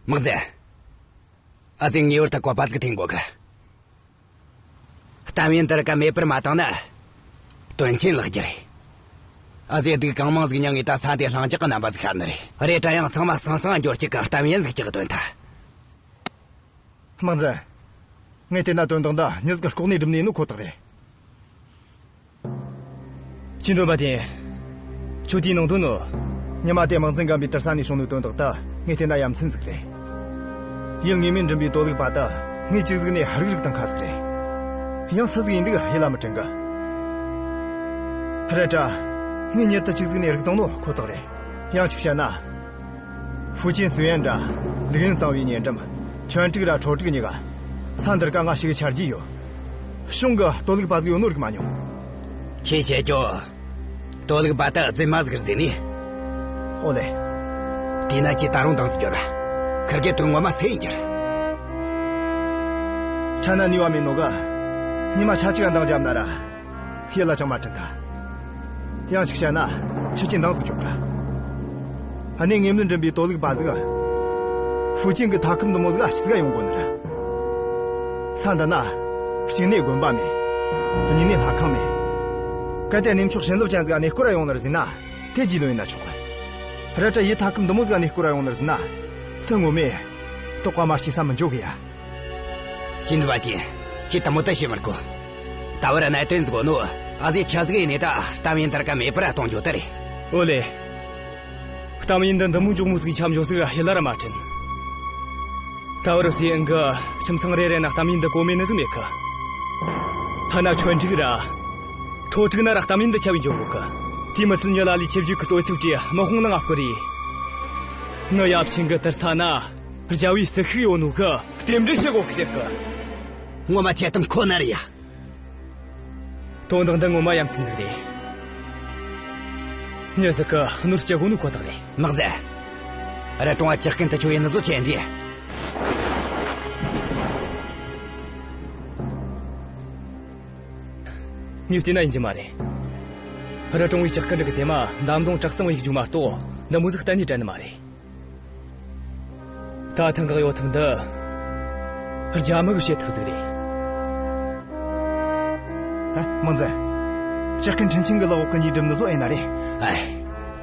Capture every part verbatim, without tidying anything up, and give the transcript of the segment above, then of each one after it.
དམག་འཛིན། ཨ་ཙི་ངེས་པར་དུ་བཀོད་པ་ཟིག་འཐེན་དགོས་གི། གཏམ་ཡིན་འདི་རིགས་ཀ་མེད་པར་མ་བཏང་ན། དོན་ཆེན་ལགས་རྒྱུ་རེད། ཨ་ཙི་སྡུག་གང་མང་ཟིག་མྱངས་ངས་ད་ས་འདི་ལྷིང་འཇགས་ཀྱི་རྣམ་པ་ཟིག་ཤར་ནི་རེད། རེད་དྲ་ཡང་ཚང་མ་སང་སང་འབྱོར་སྐྱིད་ཀྱི་གཏམ་ཡིན་ཟིག་སྐྱེ་གི་དོན་ཐ། དམག་འཛིན། ངས་བལྟས་ན་དོན་དག་འདི་མྱི་ཟིག་གིས་ལྐོག་ནས་སྒྲུབ་ནས་ནོ་ཁོ་ཐག་རེད། ཅི་འདོད་པ་དེ། ཁྱོད་དེའི་ནང་དོན་ནོ། ཉི་མ་དེ་དམག་འཛིན་རྒན་པའི་དུར་ས་ནས་བྱུང་ནོ་དོན་དག་ད་ངས་བལྟས་ན་ཡ་མཚན་ཟིག་རེད། ཡུལ་ངེས་མེད་འགྲིམ་པའི་དོ་ལུགས་པ་ད་ངས་ཅིག་ཟིག་ནས་རིག་རིག་དང་ཁ་ཟིག་རེད། ཡང་སུ་ཟིག་ཡིན་འདུག་ཡིད་ལ་མི་དྲན་གི། རེད་དྲ། ངས་ཉིད་དུ་ཅིག་ཟིག་ནས་རིག་བཏང་ནོ་ཁོ་ཐག་རེད། ཡང་ཅིག་བཤད་ན། ཧྥུ་ཅན་སུའུ་ཡན་ར་ལིག་ཡོན་གཙང་བོའི་ཉེ་འགྲམ་ཆོན་ཀྲིག་ར་ཁྲོ་ཀྲིག་གཉིས་ཀ་ས་འདིར་ཀ་ང་ཞིག་ཆར་གྱི་ཡོད། གཞུང་གི་དོ་ལུགས་པ་ཟིག་ཡོད་ནོ་རིག་མ་མྱོང་། ཁྱེད་བཤད་རྒྱུ། དོ་ལུགས་པ་ད་རྫུན་མ་ཟིག་རེད་ཟེར་ནི། ཨོ་ལེ། དེས་ན་ཁྱེད་ད་རུང་འདང་ཟིག་རྒྱོབ་ར། ཁིར་གེ་དོན་ངོ་མ་སུ་ཡིན་རྒྱུ་རེད། ཁྲ་ན་ནུས་པ་མེད་ནོ་ག་ཉི་མ་ཆ་གཅིག་ག་འདང་རྒྱབ་ན་ར། ཡིད་ལ་ཅང་མ་དྲན་ཐལ། ཡང་ཅིག་བཤད་ན་ཁྱེད་ཀྱིས་འདང་ཟིག་རྒྱོབ་ར། གནས་ངེས་མེད་འགྲིམ་པའི་དོ་ལུགས་པ་ཟིག་ཧྥུ་ཅན་གྱི་མཐའ་ཁུལ་འདི་མོ་ཟིག་ཨ་ཅི་ཟིག་ག་ཡོང་དགོས་ནི་ར། ས་འདི་ན་གཅིག་ནས་དགོན་པ་མེད། གཉིས་ནས་ལྷ་ཁང་མེད། གལ་ཏེ་གནས་མཆོག་བྱིན་རླབས་ཅན་ཟིག་ག་གནས་སྐོར་ར་ཡོང་ནི་རེད་ཟེར་ན་དེ་རྗེས་ལོན་ཡིན་ན་ཆོག་གི། རེད་དྲ་ཡུལ་མཐའ་ཁུལ་འདི་མོ་ཟིག་ག་གནས་སྐོར་ར་ཡོང་ནི་རེད་ཟེར་ན་དེ་ངོ་མས་དོགས་པ་མ་སྐྱེས་ས་མི་འཇོག་གི་ཡ། ཅི་འདི་བ་ཀྱིན། ཁྱེད་དེ་མོ་ད་བཤད་མི་དགོས། ད་བར་གནད་དོན་ཟིག་ནོ། ཨ་ཟེ་ཆ་ཟིག་ཡིན་ནས་ད་གཏམ་ཡིན་དར་ཀ་མེད་པར་གཏོང་རྒྱུ་དེ་རེད། ཨོ་ལེ། གཏམ་ཡིན་འདི་འདི་མོ་མགྱོགས་མོ་ཟིག་ཆ་འཇོག་ཟིག་ཡིད་ལ་ར་མ་དྲན། ད་བར་སི་ཨན་གི་ཁྱིམ་ཚང་རེ་རེ་ན་གཏམ་ཡིན་འདི་གོ་མེད་ནི་ཟིག་མེད་གི། ཕ་ན་ཆོན་ཀྲིག་ར། ཁྲོ་ཀྲིག་ན་ར་གཏམ་ཡིན་འདི་ཆ་བའི་འཇོག་གི། དེ་མི་སྲིད་ཉི་ལ་ལས་ཆེ་བརྗོད་ཀྱི་ལྟོས་ཚིག་གིས་དམག་དཔུང་ནང་ང་བསྐོར་རེ། ངི་ཡབ་ཆེན་གི་དུར་ས་ན། རྒྱལ་བའི་སྲི་ཤུགས་ཡོད་ནོ་གི་རྟེན་འབྲེལ་བྱེད་དགོ་གི་ཟེར་གི། ངོ་མ་ཁྱེད་གཏམ་ཁོ་ན་རེད་ཡ། དོན་དག་འདི་ངོ་མ་ཡ་མཚན་ཟིག་རེད། མྱི་ཟིག་གི་ནོར་སྐྱི་དགོ་ནོ་ཁོ་ཐག་རེད། དམག་འཛིན། རི་གྲོང་བ་ཇག་རྐུན་དེ་ཆོ་ཡིན་ནི་ཟོ་ཆེ་འདྲི། ངས་བལྟས་ན་ཡིན་རྒྱུ་མ་རེད། རི་གྲོང་བའི་ཇག་རྐུན་འདི་གི་ཚེ་མ་འདམ་དོང་བྲག་སྲང་བའི་རྒྱུ་མ་གཏོགས་འདི་མོ་ཟིག་གཏན་ནས་དྲན་ནི་མ་རེད། ད་ཐེངས་གི་གཡོ་ཐབས་འདི་རྒྱ་མི་གི་བྱེད་ཐབས་ཟིག་རེད། ཨ། དམག་འཛིན། ཇག་རྐུན་ཁྲིན་ཆིང་གི་ལག་འོག་གི་ཉེས་སྒྲིབ་ནི་བཟོ་ཨེ་ན་རེད། ཨེ།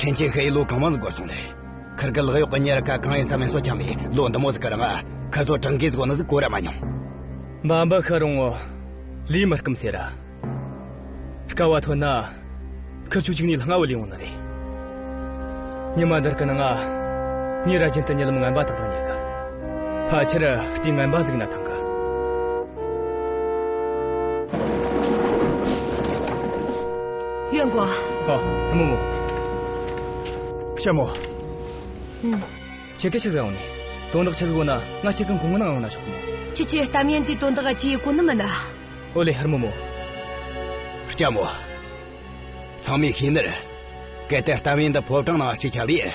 ཁྲིན་ཆིང་ཤི་ཡི་ལོ་གང་མང་ཟིག་འགོར་སོང་ནི་རེད། ཁིར་གི་ལག་གཡོག་གི་ཉེ་ར་ཁ་གང་ཡིན་ས་མིན་སོ་འཁྱམ་པའི་ལོ་འདི་མོ་ཟིག་གི་རིང་ང་ཁིར་ཚོ་གྲངས་ཀའི་ཟིག་གོ་ནི་ཟིག་གོ་ར་མ་མྱོང་། འབའ་འབའ་ཤི་རུང་ངོ་ལུས་མི་སྐམ་ཟེར་ར། སྐལ་བ་ཐོན་ན། ཁིར་ཆོ་གཅིག་ནས་ལྷང་ང་བུད་ལས་འོང་ནི་རེད། ཉི་མ་འདིར་གི་ནང་ང་། ངས་ར་རྒྱུན་དུ་རྨི་ལམ་ངན་པ་ཏག་ཏག་རྨི་གི། ཕལ་ཆེར་དེ་ངན་པ་ཟིག་ན་ཐང་གི། ཡོན་ཀོང་། ཨ། རྨོ་མོ། ལྕམ་མོ། ཨུམ། ཁྱེད་ཀྱིས་ཆི་ཟིག་འོང་ནི། དོན་དག་ཆི་ཟིག་ཡོད་ན་ང་ཁྱེད་ཀྱི་ཁོང་ནང་འོང་ན་ཆོག་གི་མོ། ཁྱེད་ཀྱིས་གཏམ་ཡན་དེའི་དོན་དག་ཅི་ཡི་གོ་ནི་མིན་ན། ཨོ་ལེ། ཧར་མོ་མོ། ལྕམ་མོ། ཚང་མས་ཤེས་ནི་རེད། གལ་ཏེ་གཏམ་ཡིན་འདི་ཕོ་བྲང་ནང་སྐྱེས་ཁྱབ་ཡིན།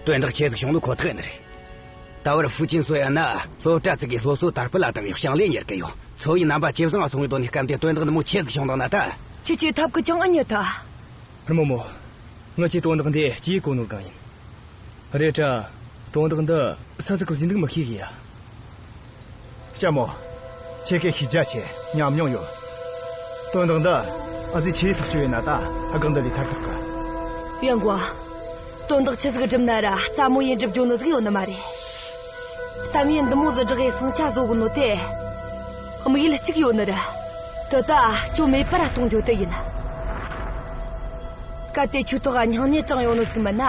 དོན་དག་ཆེ་ཟིག་བྱུང་ནི་ཁོ་ཐག་ཡིན་ནི་རེད། ད་བར་ཧྥུ་ཅན་སོ་ཡན་ན་སློབ་གྲྭ་ཚིག་གི་སློབ་གསོ་དར་སྤེལ་ལ་བཏང་བའི་ཞིང་ལས་གཉེར་གི་ཡོད། འཚོ་བའི་རྣམ་པ་ཇེ་བཟང་ང་སོང་བའི་དོན་ནི་སྐབས་འདིར་དོན་དག་འདི་མོ་ཆེ་ཟིག་བྱུང་བཏང་ན་ད། ཁྱེད་ཀྱིས་ཐབས་ཀྱི་ཅང་ཨ་ཉི་ད། ཧར་མོ་མོ། ངི་ཆོས་དོན་དག་འདི་ཅི་ཡི་གོ་ནོར་གང་ཡིན། རེད་དྲ། དོན་དག་འདི་ས་ཟིག་གི་ཟིན་འདུག་མི་ཤེས་གི་ཡ། ལྕམ་མོ། ཁྱེད་ཀྱིས་ཤེས་རྒྱ་ཆེ། ཉམས་མྱོང་ཡོད། དོན་དག་འདི་ཨ་ཟི་ཆེས་ཐག་གཅོད་ཡིན་ན་ད་ཨ་གང་འདི་ལས་ཐར་ཐུབ་གི། ཡོན་ཀོང་། དོན་དག་ཆི་ཟིག་སྒྲུབ་ན་ར་རྩ་མོ་ཡིན་སྒྲུབ་རྒྱུ་ནི་ཟིག་ཡོད་ནི་མ་རེད། གཏམ་ཡིན་འདི་མོ་ཟིག་བསྒྲགས་ཡི་ཟིང་ཆ་བཟོ་གི་ནོ་དེ། དམིགས་ཡུལ་གཅིག་ཡོད་ནི་རེད། དེ་ད་ཅོ་མེད་པར་གཏོང་རྒྱུ་དེ་ཡིན། གལ་ཏེ་ཁྱོད་ཐོག་སྙིང་ཉེ་ཅང་ཡོད་ནི་ཟིག་མིན་ན།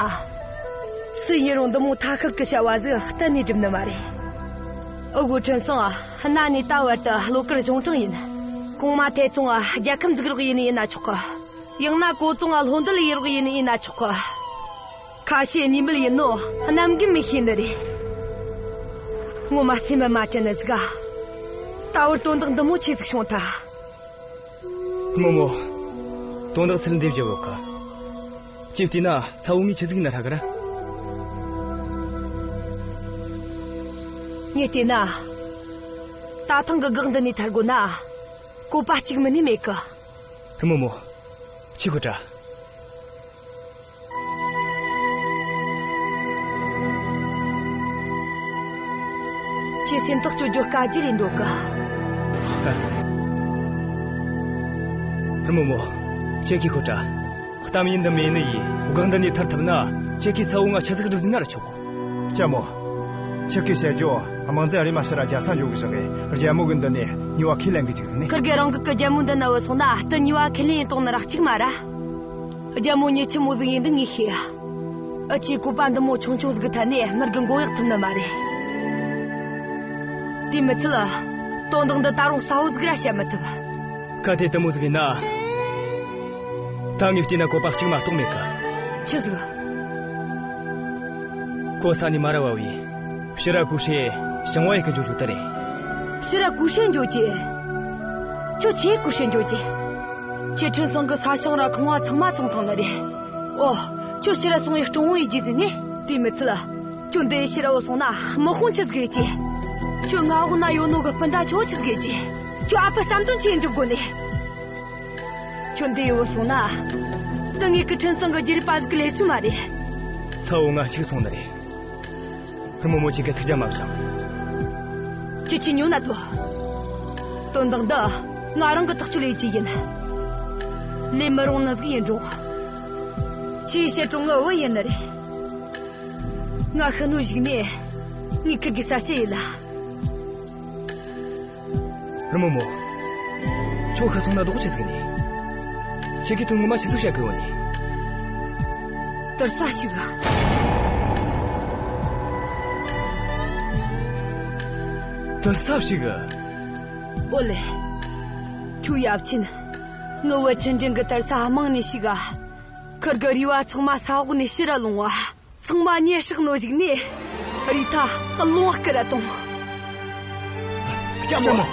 སུ་ཡིན་རུང་འདི་མོ་ཐ་ཤལ་གི་བྱ་བ་ཟིག་གཏན་ནས་སྒྲུབ་ནི་མ་རེད། ཨུ་གུ་ཁྲིན་སང་གནའ་ནས་ད་བར་དུ་བློ་དཀར་གཞུང་དྲང་ཡིན། གོང་མ་ཐའེ་ཙུང་རྒྱལ་ཁབ་འཛུགས་རོགས་ཡིན་ནི་ཡིན་ན་ཆོག་གི། ཡང་ན་ཀོ་ཙུང་བློ་འདུལ་ཡེ་རོགས་ཡིན་ནི་ཡིན་ན་ཆོག་གི། ཁ་ཞེ་གཉིས་མེད་ཡིན་ནོ་གནམ་གིས་མི་ཤེས་ནི་རེད། ངོ་མ་སེམས་མ་དྲན་ནི་ཟིག་ག། ད་བར་དོན་དག་འདི་མོ་ཆེ་ཟིག་བྱུང་ཐལ། རྨོ་མོ། དོན་དག་ཚུར་འདེབས་རྒྱུ་ཡོད་གི། ཅིག་བལྟས་ན་ཚ་བོ་ངས་ཆི་ཟིག་ཡིན་ན་ཧྲ་གི་ར། ངས་བལྟས་ན། ད་ཐེངས་གི་གེགས་འདི་ནས་ཐར་དགོས་ན། བཀོད་པ་གཅིག་མིན་ནས་མེད་གི། རྨོ་མོ། ཆི་གོ་དྲ། ཁྱེད་སེམས་ཐག་གཅོད་རྒྱུ་དཀའ་རྒྱུ་རེད་འདོད་གི། ཧ། ཧུར་མོ་མོ། ཁྱེད་ཀྱིས་ཁོ་ཏྲ། གཏམ་ཡིན་འདི་མིན་ནི་ཡིན། སྒང་འདི་ནས་ཐར་ཐུབ་ན། ཁྱེད་ཀྱིས་ཚ་བོ་ང་ཆི་ཟིག་སྒྲུབ་ཟིན་ན་ར་ཆོག་ལྕམ་མོ། ཁྱེད་ཀྱིས་བཤད་རྒྱུ། དམག་འཛིན་རི་མ་ཤི་ར་རྒྱལ་ས་འཇོག་གི་བཞག་གི། རྒྱལ་མོ་གི་འདི་ནས་ཉེས་པ་ཁས་ལེན་གི་འཇུག་ཟིན་ནི། ཁིར་གེ་རང་གི་གི་རྒྱལ་མོ་འདི་ན་བུད་སོང་ན་དེ་ཉེས་པ་ཁས་ལེན་ཡིན་གཏོང་ནི་ར་གཅིག་མ་ར། རྒྱལ་མོ་མྱི་ཆི་མོ་ཟིག་ཡིན་འདི་ངས་ཤེས། ཨ་ཅེ་བཀོད་པ་འདི་མོ་ཆུང་ཆུང་ཟིག་གི་ཐད་ནས་མི་རྒན་མགོ་གཡོག་ཐུབ་ནི་མ་རེད། དེ་མི་ཚད། དོན་དག་འདི་ད་རུང་གསལ་བོ་ཟིག་ར་བཤད་མི་ཐུབ། གལ་ཏེ་དེ་མོ་ཟིག་ཡིན་ན། ད་ངས་བལྟས་ན་བཀོད་པ་གཅིག་མ་གཏོགས་མེད་གི། ཆི་ཟིག་གོ་ས་ནས་མ་ར་བ་བས། ཕྱི་ར་ཀུ་ཤེ་ཞིང་བ་ཡི་གི་འཇུག་རྒྱུ་དེ་རེད། ཕྱི་ར་ཀུ་ཤེ་འཇོག་རྒྱུ། ཁྱོད་ཆེ་ཀུ་ཤེ་འཇོག་རྒྱུ། ཁྱེད་ཁྲིན་ཚང་གི་ས་ཞིང་ར་ཁང་བ་ཚང་མ་བཙོངས་བཏང་ནི་རེད། ཨོ། ཁྱོད་ཕྱི་ར་སོང་བའི་སྤྲང་བོ་ཡི་རྒྱུ་ཟིན་ནི། དེ་མི་ཚད། ཁྱོད་འདི་ཕྱི་ར་བུད་སོང་ན་དམག་དཔུང་ཆི་ཟིག་ཡེད་རྒྱུ། ཁྱོད་མངའ་འོག་ན་ཡོད་ནོ་གི་སྤུན་ཟླ་ཆོ་ཆི་ཟིག་ཡེད་རྒྱུ། ཁྱོད་ཨ་ཕ་བསམ་དོན་ཆི་འགྲུབ་དགོ་ནི། ཁྱོད་འདི་ཡི་བུད་སོང་ན། ད་ངས་ཀི་ཁྲིན་ཚང་གི་རྒྱུ་རིག་པ་ཟིག་ལས་སུ་མ་རེད། ཚ་བོ་ང་འཆུག་སོང་ནི་རེད། ཧུར་མོ་མོ་ཅིག་གི་ཐུགས་རྒྱལ་མ་བཞེངས། ཁྱེད་ཆི་ཉོ་ན་དོ། དོན་དག་འདི་ང་རང་གི་ཐག་གཅོད་ལས་ཀྱི་ཡིན། ལས་མི་རུང་ནི་ཟིག་ཡིན་འགྲོ། ཆི་ཡི་བཤད་གྲོང་ངི་བུ་ཡིན་ནི་རེད། ང་ཤི་ནོ་ཞིག་ནས་ངས་ཁིར་གི་ས་ཕྱི་ཡིན་ལ། ཧུར་མོ་མོ། ཁྱོད་ཤི་སོང་ན་ལྡོག་ཆི་ཟིག་ནི། ཁྱེད་ཀྱིས་དོན་ངོ་མ་ཆི་ཟིག་བཤད་གི་ཡོད་ནི། དུར་ས་ཞིག་ག་དུར་ས་ཞིག་ག་ཨོ་ལེ། ཁྱོད་ཡབ་ཆེན། ངི་བུ་ཁྲིན་ཀྲིན་གི་དུར་ས་རྨང་ནས་ཞིག་ག་ཁིར་གི་རུས་པ་ཚང་མ་ས་འོག་ནས་ཕྱིར་ར་ལོང་བ། ཚང་མ་མྱེ་བསྲེགས་ནོ་ཞིག་ནས། རི་ཐ་ཀླུང་བ་སྐུར་ར་གཏོང་། ལྕམ་མོ། ལྕམ་མོ།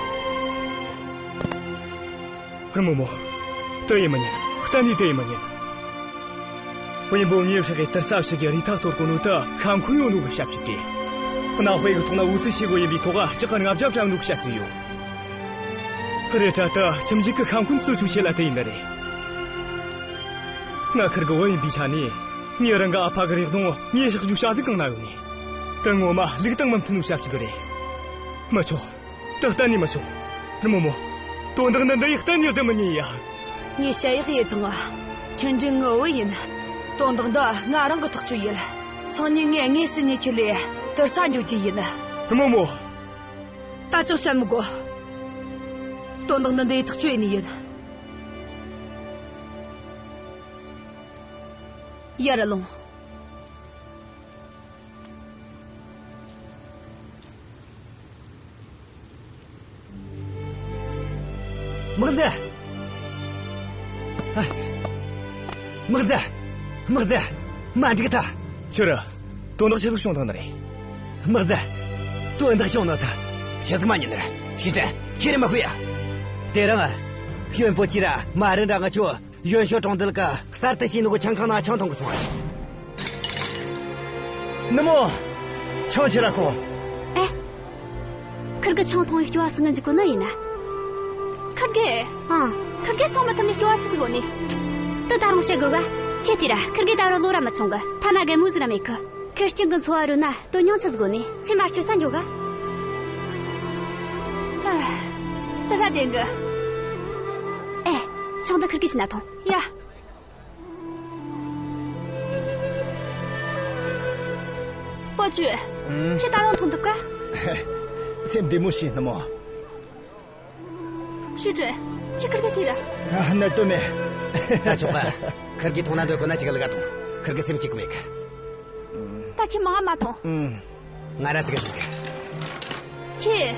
ཧུར་མོ་མོ། ལྟ་ཡི་མི་ཉན། གཏན་ནས་ལྟ་ཡི་མི་ཉན། བེམ་པོ་མྱེ་བསྲེགས་གི་དུར་ས་ཞིག་གི་རི་ཐ་གཏོར་གོ་ནོ་ད་ཤ་འཁོན་ཡོད་ནོ་གི་ཞབས་ཕྱི་སྟེ། གནའ་དཔེ་གི་ཐོག་ན་འུ་ཚོ་ཤེས་གོ་ཡིན་པའི་ཐོག་ལྕགས་ཀྱི་ལྔ་བརྒྱ་བཀྲམ་ནོ་གི་བཤད་སྲོལ་ཡོད། རེད་དྲ་ད་ཁྱིམ་རྒྱུད་ཀྱི་ཤ་འཁོན་གཙོ་ཆེ་ལ་དེ་ཡིན་ནི་རེད། ང་ཁིར་གི་བུ་ཡིན་པའི་ཆ་ནས་ངས་རང་གི་ཨ་ཕ་གི་རེ་གདོང་མྱེ་བསྲེགས་རྒྱུ་བྱ་ཟིག་གང་ན་ཡོད་ནི། དེ་ངོ་མ་ལུགས་དང་མི་མཐུན་ནོ་ཞབས་ཕྱི་དེ་རེད། མི་ཆོག་དེ་གཏན་ནས་མི་ཆོག་ཧུར་མོ་མོ། དོན་དག་འདི་འདི་ཡིས་གཏན་ནས་བསྡད་མི་ཉན་ཡ། ངས་བཤད་ཡག་ཡེད་དང་། ཁྲིན་ཀྲིན་ངི་བུ་ཡིན། དོན་དག་འདི་ང་རང་གི་ཐག་གཅོད་ཡིན། སང་ཉིན་ངས་དངོས་སུ་ངའི་ཁྲིད་ལས་དུར་ས་འཇོག་རྒྱུ་ཡིན། ཧུར་མོ་མོ། ད་ཅང་བཤད་མི་དགོ་དོན་དག་འདི་འདི་ཡི་ཐག་གཅོད་ཡིན་ནི་ཡིན། ཡར་ལོངས། དམག་འཛིན། དམག་འཛིན། དམག་འཛིན། མ་འགྲིག་ཐལ། ཁྱོད་ར། དོན་དག་ཆི་ཟིག་བྱུང་ཐལ་ནི་རེད། དམག་འཛིན། དོན་དག་བྱུང་ནོ་ཐལ། ཆི་ཟིག་མ་ཉན་ནི་རེད། ཞུས་ཀྲན། ཁྱེད་ར་མ་ཤོད་ཡ། དེ་རིང་། ཡོན་པོ་ཅི་ར་མ་རིན་ར་ང་ཆོ། ཡོན་ཤོ་གྲོང་རྡལ་གི་གསར་དུ་བྱས་ནོ་གི་ཆང་ཁང་ནང་ཆང་འཐུང་གི་སོང་། ནུ་མོ། ཆང་ཁྱེར་ར་ཁོ། ཨེ། ཁིར་གི་ཆང་འཐུང་བའི་སྐྱོ་བ་སེལ་ནི་འཇུག་གོ་ནི་ཡིན་ན། ཁིར་གེ། ཨང་། ཁིར་གེ་སོང་མི་ཐུབ་ནི་སྐྱོ་བ་ཆི་ཟིག་ཡོད་ནི། དེ་ད་རུང་བཤད་དགོས་ག་ཁྱེད་དེ་ར་ཁིར་གེ་ད་རུང་ལོ་ར་མི་ཆུང་གི་ཐ་ན་རྒན་མོ་ཟིག་ར་མེད་གི་ཁེར་རྐྱང་གི་འཚོ་བ་རོལ་ན་དོན་སྙིང་ཆི་ཟིག་ཡོད་ནི། སེམས་མ་སྐྱོ་ས་འགྱོ་ག་ཧ། དེ་ལ་བདེན་གི་ཨེ། ཆང་འདི་ཁིར་གི་བྱིན་ན་འཐུང་། ཡ། པོ་ཅུ། ཨང་། ཁྱེད་ད་རུང་འཐུང་ཐུབ་ག་སེམས་བདེ་མོ་བྱས་ནི་མོ། ཞུས་ཀྲན། ཁྱེད་ཁིར་གེ་དེ་ར། ཨ། གནད་དོན་མེད། ད་ཆོག་ག་ཁིར་གེ་འཐུང་ན་འདོད་གོ་ན་ཅིག་ག་ལུག་ག་འཐུང་། ཁིར་གེ་སེམས་སྐྱིད་གི་མེད་གི་ད་ཁྱེད་མང་ང་མ་འཐུང་། ཨང་། ང་ར་ཙི་གེ་ཟིག་ལུག་ག་ཁྱེད།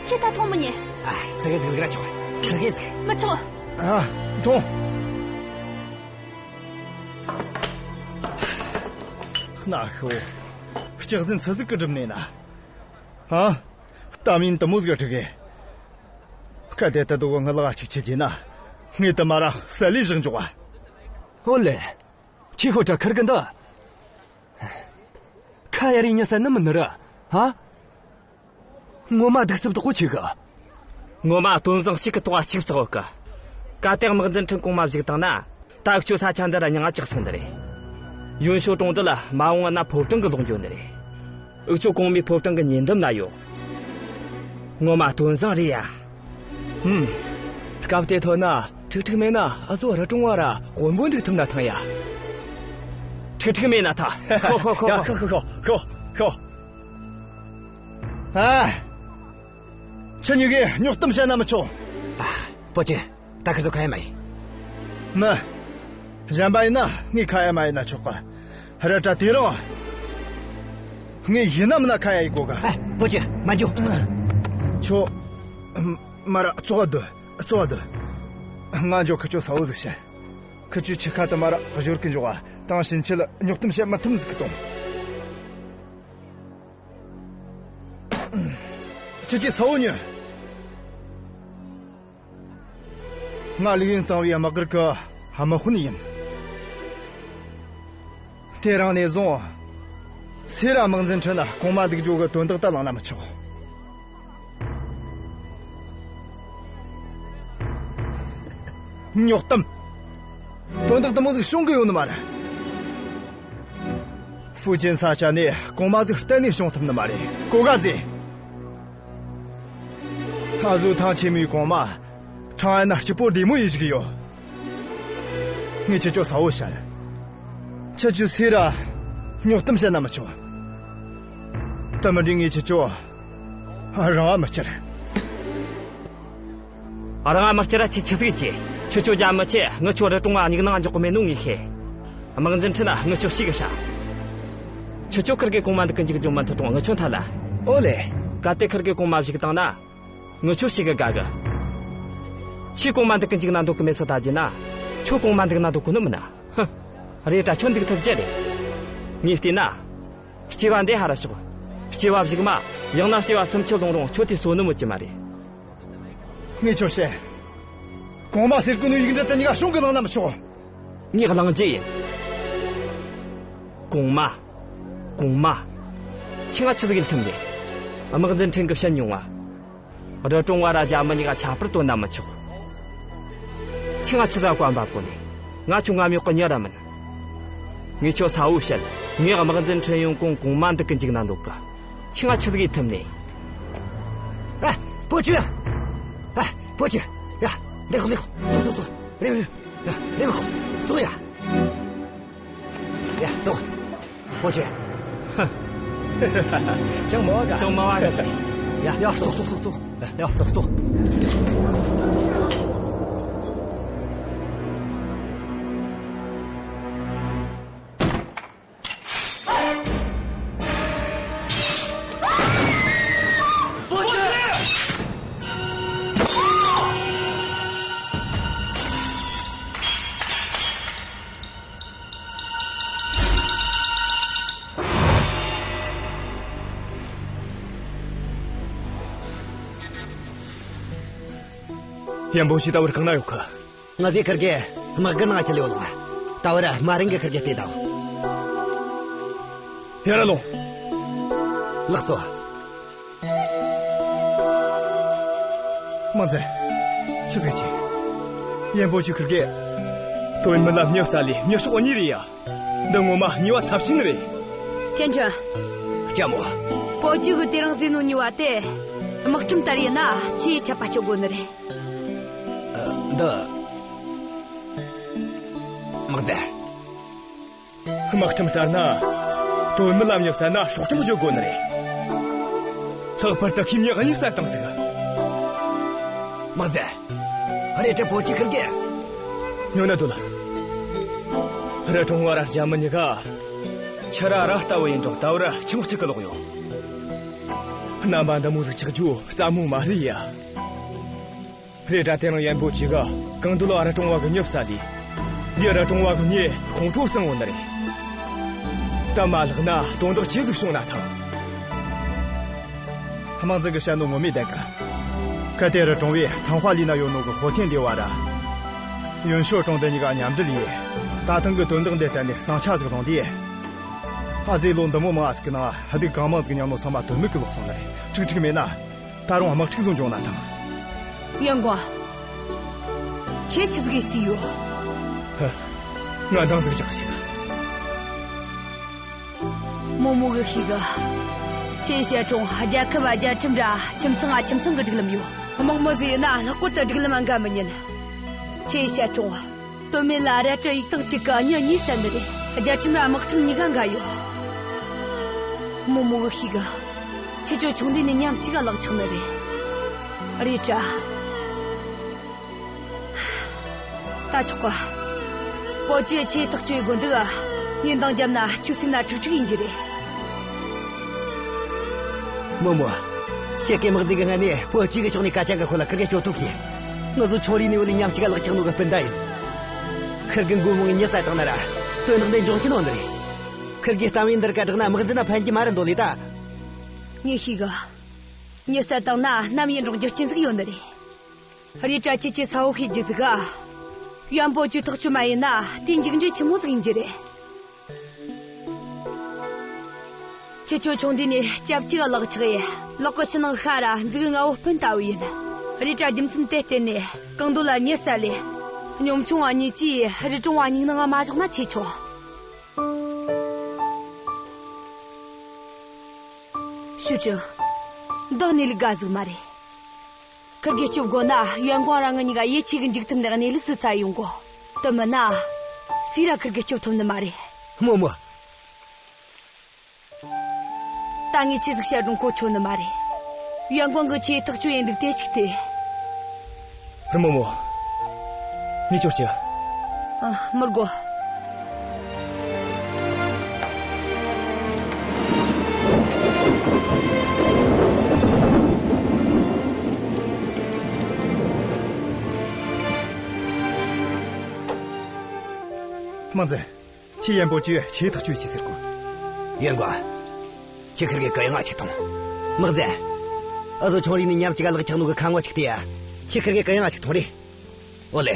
ཁྱེད་ད་འཐུང་མི་ཉན། ཨ། ཙི་གེ་ཟིག་ལུག་ར་ཆོག་ཙི་གེ་ཟིག་མི་ཆོག་ཨ། འཐུང་། ནག་ཤོ། ལྕགས་ཟན་སུ་ཟིག་གིས་བསྒྲུབས་ནས་ན། ཨ། གཏམ་ཡིན་དུ་མོ་ཟིག་སྒྲིག་གེ་གལ་ཏེ་ད་དུ་གོ་ང་ལག་ཅིག་ཆི་རྒྱུ་ན། ངས་དུ་མ་ར་ས་ལི་བཞག་འཇོག་ག་ཧོ་ལེ། ཁྱི་ཤོ་ཁྲ་ཁིར་གི་འདི། ཁ་ཡ་རི་ཉ་ས་ནི་མི་ནི་ར། ཧ། ངོ་མ་གདུག་རྩུབ་དོག་པོ་ཆེ་གི་ངོ་མ་སྟོན་བཟང་གཅིག་གི་ཐོག་གཅིག་བཙག་ཡོད་གི་གལ་ཏེ་དམག་འཛིན་ཁྲིན་གོང་མ་བཞུགས་བཏང་ན། ད་འུ་ཆོ་ས་ཆ་འདི་ལ་མྱིང་ང་བཅག་སོང་ནི་རེད། ཡོན་ཤོ་གྲོང་རྡལ་ལ་མ་འོངས་ན་ཕོ་བྲང་གི་ལོག་འགྱོ་ནི་རེད། འུ་ཆོ་གོང་མའི་ཕོ་བྲང་གི་ཉེ་འདབས་ན་ཡོད། ངོ་མ་དོན་བཟང་རེད་ཡ། ཧུམ། སྐབས་དེ་ཐོན་ན་ཁྲིག་ཁྲིག་མེད་ན་ཨ་ཟོ་རི་གྲོང་བ་ར་དཔོན་པོ་འདུག་ཐུབ་ན་ཐང་ཡ། ཁྲིག་ཁྲིག་མེད་ན་ཐང་། ཧོ་ཧོ་ཧོ་ཡ། ཧོ་ཤོག་ཤོག་ཤོག་ཤོག་ཤོག་ཨ། ཁྱེད་གཉིས་ཀས་རྙོག་གཏམ་བཤད་ན་མི་ཆོག་ཨ། པོ་ཅི། ད་ཁིར་ཚོ་ཁ་ཡ་མ་ཡིན། མི། གཞན་པ་ཡིན་ན་ངས་ཁ་ཡ་མ་ཡིན་ན་ཆོག་ག་རེད་དྲ་དེ་རིང་། ངས་ཡིན་ན་མིན་ན་ཁ་ཡ་ཡི་གོ་ག་ཨ། པོ་ཅི། མ་འགྱོ། ཁྱོ། མ་ར་ཙོག་སྡོད། ཙོག་སྡོད། ང་འགྱོ། ཁི་ཆོ་ས་བོ་ཟིག་བཤད། ཁི་ཆོའི་ཆུ་ཁ་དུ་མ་ར་གཞོར་གི་འཇོག་བ་དང་ཕྱིན་ཆད་རྙོག་གཏམ་བཤད་མི་ཐུབ་ཟིག་གི་གཏོང་། ཁྱེད་ཀྱིས་ས་བོ་ཉོན། ང་ལིའུ་ཡིན་གཙང་བའི་དམག་སྒར་གྱི་དམག་དཔོན་ཡིན། དེ་རིང་ནས་བཟུང་། སེ་ར་དམག་འཛིན་ཁྲིན་ན་གོང་མ་འདུག་རྒྱུ་གི་དོན་དག་ད་གླེང་ན་མི་ཆོག་རྙོག་གཏམ། དོན་དག་དེ་མོ་ཟིག་བྱུང་གི་ཡོད་ནི་མ་རེད། ཧྥུ་ཅན་ས་ཆ་ནས་གོང་མ་ཟིག་གཏན་ནས་བྱུང་ཐུབ་ནི་མ་རེད། གོ་ག་ཟེ། ཨ་ཟོ་ཐང་ཆེན་མོའི་གོང་མ་ཁྲང་ཨན་ན་སྐྱིད་པོ་བདེ་མོ་ཡིན་ཞིག་ཡོད། ངས་ཁྱེད་ཆོ་ས་བོ་བཤད། ཁྱེད་ཆོ་སེ་ར་རྙོག་གཏམ་བཤད་ན་མི་ཆོག་དེ་མི་འདྲ་ངས་ཁྱེད་ཆོ་རང་ང་མི་སྐྱུར། རང་ང་མི་སྐྱུར་ར་ཆི་ཆི་ཟིག་ཅི། ཁྱོད་ཆོ་རྒྱ་མི་ཆེ། ངི་ཆོ་རི་གྲོང་བ་མྱིག་ནང་འཇོག་གི་མེད་ནོ་ངས་ཤེས། དམག་འཛིན་ཁྲིན་ན་ངི་ཆོ་ཤེས་གི་ཤ། ཁྱོད་ཆོ་ཁིར་གེ་གོང་མ་འདུག་གི་འཇུག་རྒྱུ་མི་འཐུ་གྲོང་ངི་ཆོ་མཐའ་ལ། ཨོ་ལེ། གལ་ཏེ་ཁིར་གེ་གོང་མ་བཞུགས་བཏང་ན། ངི་ཆོ་ཤེས་གི་དགའ་གི། ཁྱི་གོང་མ་འདུག་གི་འཇུག་ན་འདུག་གི་མེད་སོ་ད་རྒྱུ་ན། ཁྱོད་གོང་མ་འདུག་ན་འདུག་གི་ནི་མིན་ན། ཧུ། རེད་དྲ་ཁྱོད་འདུག་ཐུབ་རྒྱུ་རེད། ངས་བལྟས་ན། སྐྱེ་བ་འདི་ཧ་ར་ཤོག་སྐྱེ་བ་གཞུག་མ། ཡང་ན་སྐྱེ་བ་སུམ་ཅུ་ལོངས་རུང་ཁྱོད་དེ་གསོ་ནི་མོད་ཀྱི་མ་རེད། ངས་ཁྱོད་བཤད། གོང་མ་ཟེར་གོ་ནོ་ཡིག་འབྲུ་དེ་གཉིས་ཀ་བྱུང་གི་ལང་ན་མི་ཆོག་ངས་གླེང་རྒྱུ་ཡིན། གོང་མ། གོང་མ། ཁྱེད་ང་ཆི་ཟིག་ཡིད་ཐུམ་རེད། དམག་འཛིན་ཁྲིན་གི་བཤད་མྱོང་བ། རི་གྲོང་བ་ར་རྒྱ་མི་གཉིས་ཀ་ཁྱད་པར་སྟོན་ན་མི་ཆོག་ཁྱེད་ང་ཆི་ཟ་བཀའ་འབབ་གོ་ནས། ང་ཁྱོད་ང་མྱོག་གི་ཉེ་ར་མིན། ངས་ཁྱོད་ས་བོ་བཤད། ངས་དམག་འཛིན་ཁྲིན་ཡོང་གོང་གོང་མ་འདུག་གི་འཇུག་ན་འདུག་གི་ཁྱེད་ང་ཆི་ཟིག་ཡིད་ཐུམ་ནས། ཨ། པོ་ཆུ། ཨ། པོ་ཆུ། ཡ། འདི་ཁོ་འདི་ཁོ། ཙོག་ཙོག་ཙོག་རེམ་རེམ། ཡ། རེམ་ཁོ། ཙོག་ཡ། ཡ། ཙོག་པོ་ཆུ། ཧ། ཅང་མ་བ་ག་ཅང་མ་བ་ག་ཡ། ཡ། ཙོག་ཙོག་ཙོག་ཙོག་ཡ། ཙོག་ཙོག་ཡན་པོ་ཆི་ད་བར་གང་ན་ཡོད་གི་ང་ཟེ་ཁར་གེ་དམག་སྒར་ནང་ཁྱེར་ལེ་ཡོང་ལ། ད་བར་མ་རིང་གི་ཁར་གེ་བལྟས་དང་། ཡར་ལོངས། ལགས་སོ། དམག་འཛིན། ཆི་ཟིག་ཆི། ཡན་པོ་ཆི་ཁར་གེ་དོན་མི་ལ་མྱི་བསད་ལེ་མྱི་སྲོག་གཉིས་རེད་ཡ། འདི་ངོ་མ་ཉེས་པ་ཚབས་ཆེན་རེད། ཐེན་ཅུན། ལྕམ་མོ། པོ་ཅི་གི་དེ་རིང་ཟེ་ནོ་ཉེས་པ་དེ། དམག་ཁྲིམས་ལྟར་ཡིན་ན་ཆེས་ཆད་པ་གཅོད་དགོས་ནི་རེད། འདི། དམག་སྡེ། དམག་ཁྲིམས་ལྟར་ན། དོན་མི་ལ་མྱི་བསད་ན་སྲོག་ཁྲིམས་གཅོད་དགོས་ནི་རེད། ལྷག་པར་དུ་ཁྱིམ་མྱི་གཉིས་བསད་བཏང་ཟིག་དམག་སྡེ། རེད་དྲ་པོ་ཅི་ཁིར་གེ་ཉོ་ན་དུ་ལ། རི་གྲོང་བ་ར་རྒྱ་མི་གཉིས་ཀ་ཆི་ར་ར་ལྟ་བུ་ཡིན་ཀྲང་ད་བར་ཆི་མོ་གཅིག་གི་ལོག་ཡོང་། རྣམ་པ་འདི་མོ་ཟིག་ཆགས་རྒྱུ་སླ་མོ་མ་རེད་ཡ། རེད་དྲ་དེ་རིང་ཡན་པོ་ཆི་ག་གང་འདུལ་བ་རི་གྲོང་བ་གི་མྱི་བསད་ལེ། ཡི་རི་གྲོང་བ་གི་མྱི་ཁོང་ཁྲོ་སངས་འོང་ནི་རེད། ད་མ་ལྷག་ན་དོན་དག་ཆེ་ཟིག་བྱུང་ན་ཐང་། དམག་འཛིན་གི་བཤད་ནོ་ངོ་མས་བསྡད་ག་གལ་ཏེ་རི་གྲོང་བས་ཐང་ཧྭ་ལི་ན་ཡོད་ནོ་གི་ཧོ་ཐེན་ལི་བ་ར། ཡོན་ཤོ་གྲོང་འདི་གཉིས་ཀ་མཉམ་འབྲེལ་ཡས། ད་ཐེངས་གི་དོན་དག་འདི་ཐད་ནས་ཟིང་ཆ་ཟིག་བླངས་ཏེ། ཨ་ཟེ་ལོ་འདི་མོ་མང་ཟིག་གི་ནང་སྡུག་གང་མང་ཟིག་མྱངས་ནོ་ཚང་མ་དོན་མེད་གི་ལོག་སོང་ནི་རེད། ཁྲིག་ཁྲིག་མེད་ན། ད་རུང་དམག་འཁྲུག་བཟོ་འཇོག་ན་ཐང་། ཡོན་ཀོང་། ཁྱེད་ཆི་ཟིག་གི་རྩིས་ཡོད། ཧ། ང་འདང་ཟིག་བཞག་ཞིག་རྨོ་མོ་གི་ཤེས་གི་ཆེ་བཤད་གྲོང་རྒྱལ་ཁབ་རྒྱལ་ཁྲིམས་ར་ཁྱིམ་ཚང་ང་ཁྱིམ་ཚང་གི་སྒྲིག་ལམ་ཡོད། དམག་མི་ཟིག་ཡིན་ན་ལྷག་པར་དུ་སྒྲིག་ལམ་འགལ་མི་ཉན། ཆེ་བཤད་གྲོང་དོན་མེད་ལ་རལ་གྲི་ཡིག་ཐག་གཅིག་གི་མྱི་གཉིས་བསད་ནི་རེད། རྒྱལ་ཁྲིམས་ར་དམག་ཁྲིམས་གཉིས་ཀ་འགལ་ཡོད། རྨོ་མོ་གི་ཤེས་གི། ཁྱེད་ཆོ་ཆུང་དུས་ནས་མཉམ་གཅིག་ག་ལག་ཆགས་ནི་རེད། རེད་དྲ། ད་ཆོག་གི། པོ་ཅུའི་ཆེ་ཐག་གཅོད་དགོས་འདུག་ངས་འདང་བརྒྱབ་ན་ཁྱོད་སེམས་ན་ཁྲིག་ཁྲིག་ཡིན་རྒྱུ་རེད། རྨོ་མོ། ཁྱེད་ཀྱིས་དམག་འཛིན་གྱི་སྔ་ནས་པོ་ཅུའི་གི་ཕྱོགས་ནས་སྐད་ཆ་འགའ་ཁོ་ལ་ཁིར་གེ་སྐྱོབ་ཐུབ་ཀྱིས། ང་ཚོ་ཆུང་རིས་ནས་བུ་ལས་མཉམ་གཅིག་ག་ལག་ཆགས་ནོ་གི་སྤུན་ཟླ་ཡིན། ཁིར་གི་མགོ་རྨོངས་མྱི་བསད་བཏང་ན་ར། དོན་དག་འདི་འབྱུང་རྐྱེན་ཡོང་ནི་རེད། ཁིར་གི་གཏམ་ཡིན་འདིར་ག་བསྒྲགས་ན་དམག་འཛིན་ན་ཕན་གྱི་མ་རེད་འདོད་ལེ་ད། ངས་ཤེས་གི། མྱི་བསད་བཏང་ན་ནམ་ཡིན་རུང་རྒྱུ་རྐྱེན་ཟིག་ཡོད་ནི་རེད། རེད་དྲ་ཁྱེད་ཀྱིས་གསལ་བོ་ཤེས་རྒྱུ་ཟིག་ག། ཡན་པོ་ཅུའི་ཐག་གཅོད་མ་ཡིན་ན་དེ་མཇུག་འབྲས་ཆི་མོ་ཟིག་ཡིན་རྒྱུ་རེད། ཁྱེད་ཆོ་ཆུང་དུས་ནས་སྐྱབས་གཅིག་ག་ལག་ཆགས་ཡས་ལག་གི་ཕྱི་ནང་ཤ་ར་མཛུག་ལྔ་བོ་སྤུན་ལྟ་བུ་ཡིན། རེད་དྲ་རྒྱུ་མཚན་དེ་བརྟེན་ནས་གང་འདོད་ལ་མྱི་བསད་ལས། གཉོམ་ཆུང་བ་གཉིས་ཀྱིས་རི་གྲོང་བ་སྙིང་ནང་མ་བཞག་ན་ཆེ་ཆུང་། ཞུ་ཅི། འདི་གནས་ལུགས་དགའ་ཟིག་མ་རེད། ཁིར་གེ་སྐྱོབ་དགོས་ན་ཡོན་ཀོང་རང་ངི་གཉིས་ཀ་ཡིད་ཆེས་གི་འཇུག་ཐུབ་ནི་གནས་ལུགས་སུ་ས་ཡོང་དགོ། དེ་མིན་ན། སུས་ར་ཁིར་གེ་སྐྱོབ་ཐུབ་ནི་མ་རེད། རྨོ་མོ། ད་ངས་ཆི་ཟིག་བཤད་རུང་གོ་ཆོད་ནི་མ་རེད། ཡོན་ཀོང་གི་ཆེ་ཐག་གཅོད་ཡིན་འདུག་དེ་ཅིག་ལྟོས། རྨོ་མོ། ངས་ཁྱོད་ཞུ། ཨ། མི་དགོ། དམག་འཛིན། ཁྱེད་ཡན་པོ་ཅུའི་ཆེ་ཐག་གཅོད་ཅིག་ཟེར་གོ། ཡོན་ཀོང་། ཁྱེད་ཁིར་གེ་གུ་ཡངས་ཅིག་ཐོངས། དམག་འཛིན། ཨ་ཟོ་ཆུང་རིས་ནས་མཉམ་གཅིག་ག་ལག་ཆགས་ནོ་གི་ཁ་ངོ་ཅིག་ལྟོས་ཡ། ཁྱེད་ཁིར་གེ་གུ་ཡངས་ཅིག་ཐོངས་རེ། ཨོ་ལེ།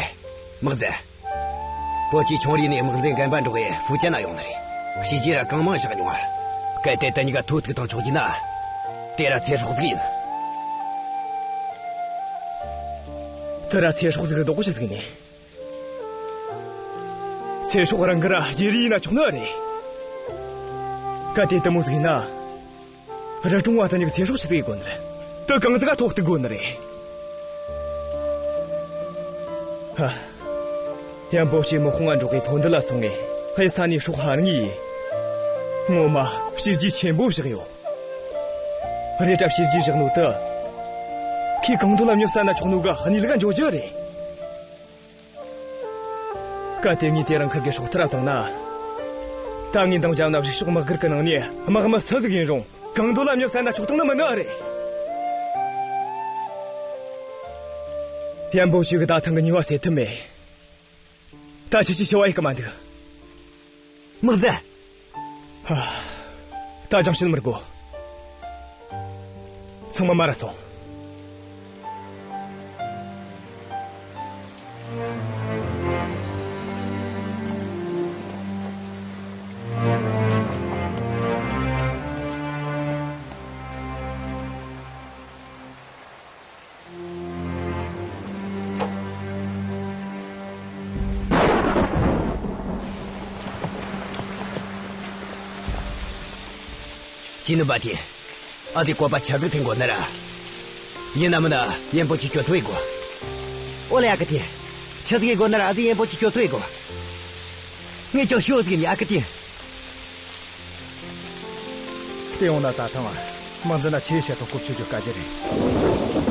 དམག་འཛིན། པོ་ཅུའི་ཆུང་རིས་ནས་དམག་འཛིན་རྒན་པ་འགྲོགས་ཡས་ཧྥུའུ་ཅན་ན་ཡོང་ནི་རེད། བྱས་རྗེས་ར་གང་མང་བཞག་མྱོང་ང་། གལ་ཏེ་དེ་གཉིས་ཀ་ཐོ་ཐུག་དང་ཆོག་རྒྱུ་ན། དེ་ར་ཚེ་སྲོག་ཟིག་ཡིན། དེ་ར་ཚེ་སྲོག་ཟིག་རེད་དོགས་གོ་ཆི་ཟིག་ནས། ཚེ་སྲོག་རང་གི་ར་རྗེས་རིས་ཡིན་ན་ཆོག་ནི་རེད། གལ་ཏེ་དེ་མོ་ཟིག་ཡིན་ན། རི་གྲོང་བ་དེ་གཉིས་ཚེ་སྲོག་ཆི་ཟིག་དགོ་ནི་རེད། དེ་གང་ཟིག་ག་ཐོག་གཏུག་དགོ་ནི་རེད། ཧ། ཡན་པོ་ཅུའི་དམག་དཔུང་ང་འགྲོགས་གི་ལྷོ་འདི་ལ་སོང་ངས་ཕའི་ས་ནས་སྲོག་ཧར་ངེས་ཡིན། ངོ་མ་བྱས་རྗེས་ཆེན་པོ་བཞག་ཡོད། རེད་དྲ་བྱས་རྗེས་བཞག་ནོ་དེ། ཁོས་གང་འདོད་ལ་མྱི་བསད་ན་ཆོག་ནོ་གི་གནས་ལུགས་འགྱོ་རྒྱུ་རེད། གལ་ཏེ་ངས་དེ་རིང་ཁིར་གེ་སྲོག་ཐར་བཏང་ན། ད་ངས་འདང་བརྒྱབ་ན་གཞུག་ཕྱོགས་དམག་སྒར་གི་ནང་ནས་དམག་མི་སུ་ཟིག་ཡིན་རུང་གང་འདོད་ལ་མྱི་བསད་ན་ཆོག་ཐང་ནི་མིན་ནི་རེད། ཡན་པོ་ཅུའི་གི་ད་ཐེངས་གི་ཉེས་པ་སེལ་ཐུབ་མེད། ད་ཁྱེད་ཀྱིས་ཞུ་བ་ཡེད་གི་མ་འདུག་དམག་འཛིན། ཧ། ད་ཅང་བྱེད་མི་དགོ། ཚང་མ་མར་ར་སོང་། ཅི་ནུས་པ་དེ། ཨ་དེ་བཀོད་པ་ཆི་ཟིག་འཐེན་དགོ་ནི་ར། ཡིན་ན་མིན་ན་ཡན་པོ་ཅུའི་གྱོད་ཐུབ་དགོ། ཨོ་ལེ་ཨ་ཁུ་ཐེ། ཆི་ཟིག་དགོ་ནི་ར་ཨ་ཟི་ཡན་པོ་ཅུའི་གྱོད་ཐུབ་དགོ། ངས་ཀྱང་ཤོད་ཟིག་ནི་ཨ་ཁུ་ཐེ། བལྟས་ཡོང་ན་ད་ཐེངས་དམག་འཛིན་ན་ཆེ་བཤད་ཐོག་གོ་ཆོད་ཆོད་དཀའ་རྒྱུ་རེད།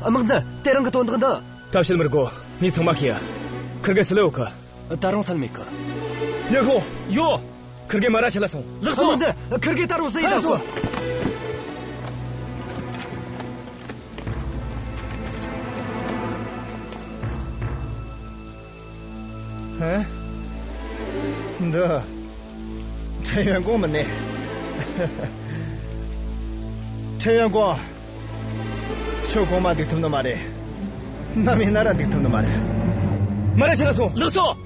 དམག་འཛིན། དེ་རིང་གི་དོན་དག་འདི། ཐབས་བྱེད་མི་དགོ། ངས་ཚང་མ་ཤེས། ཁིར་གེ་སུ་ལ་ཡོད་གི། ད་རུང་སུ་ལ་མེད་གི། ཉི་ཧོ། ཡོ། ཁིར་གེ་མ་ར་ཆི་ལ་སོང་། ལགས་སོ། དམག་འཛིན། ཁིར་གེ་ད་རུང་སུ་ཡིན། ལགས་སོ། ཧ། འདི། ཁྲེན་ཡོན་ཀོང་མིན་ནས། ཁྲེན་ཡོན་ཀོང་། ཁྱོད་གོང་མ་འདུག་ཐུབ་ནི་མ་རེད། ནམ་ཡིན་ན་ར་འདུག་ཐུབ་ནི་མ་རེད། མ་ར་ཆི་ལ་སོང་། ལགས་སོ།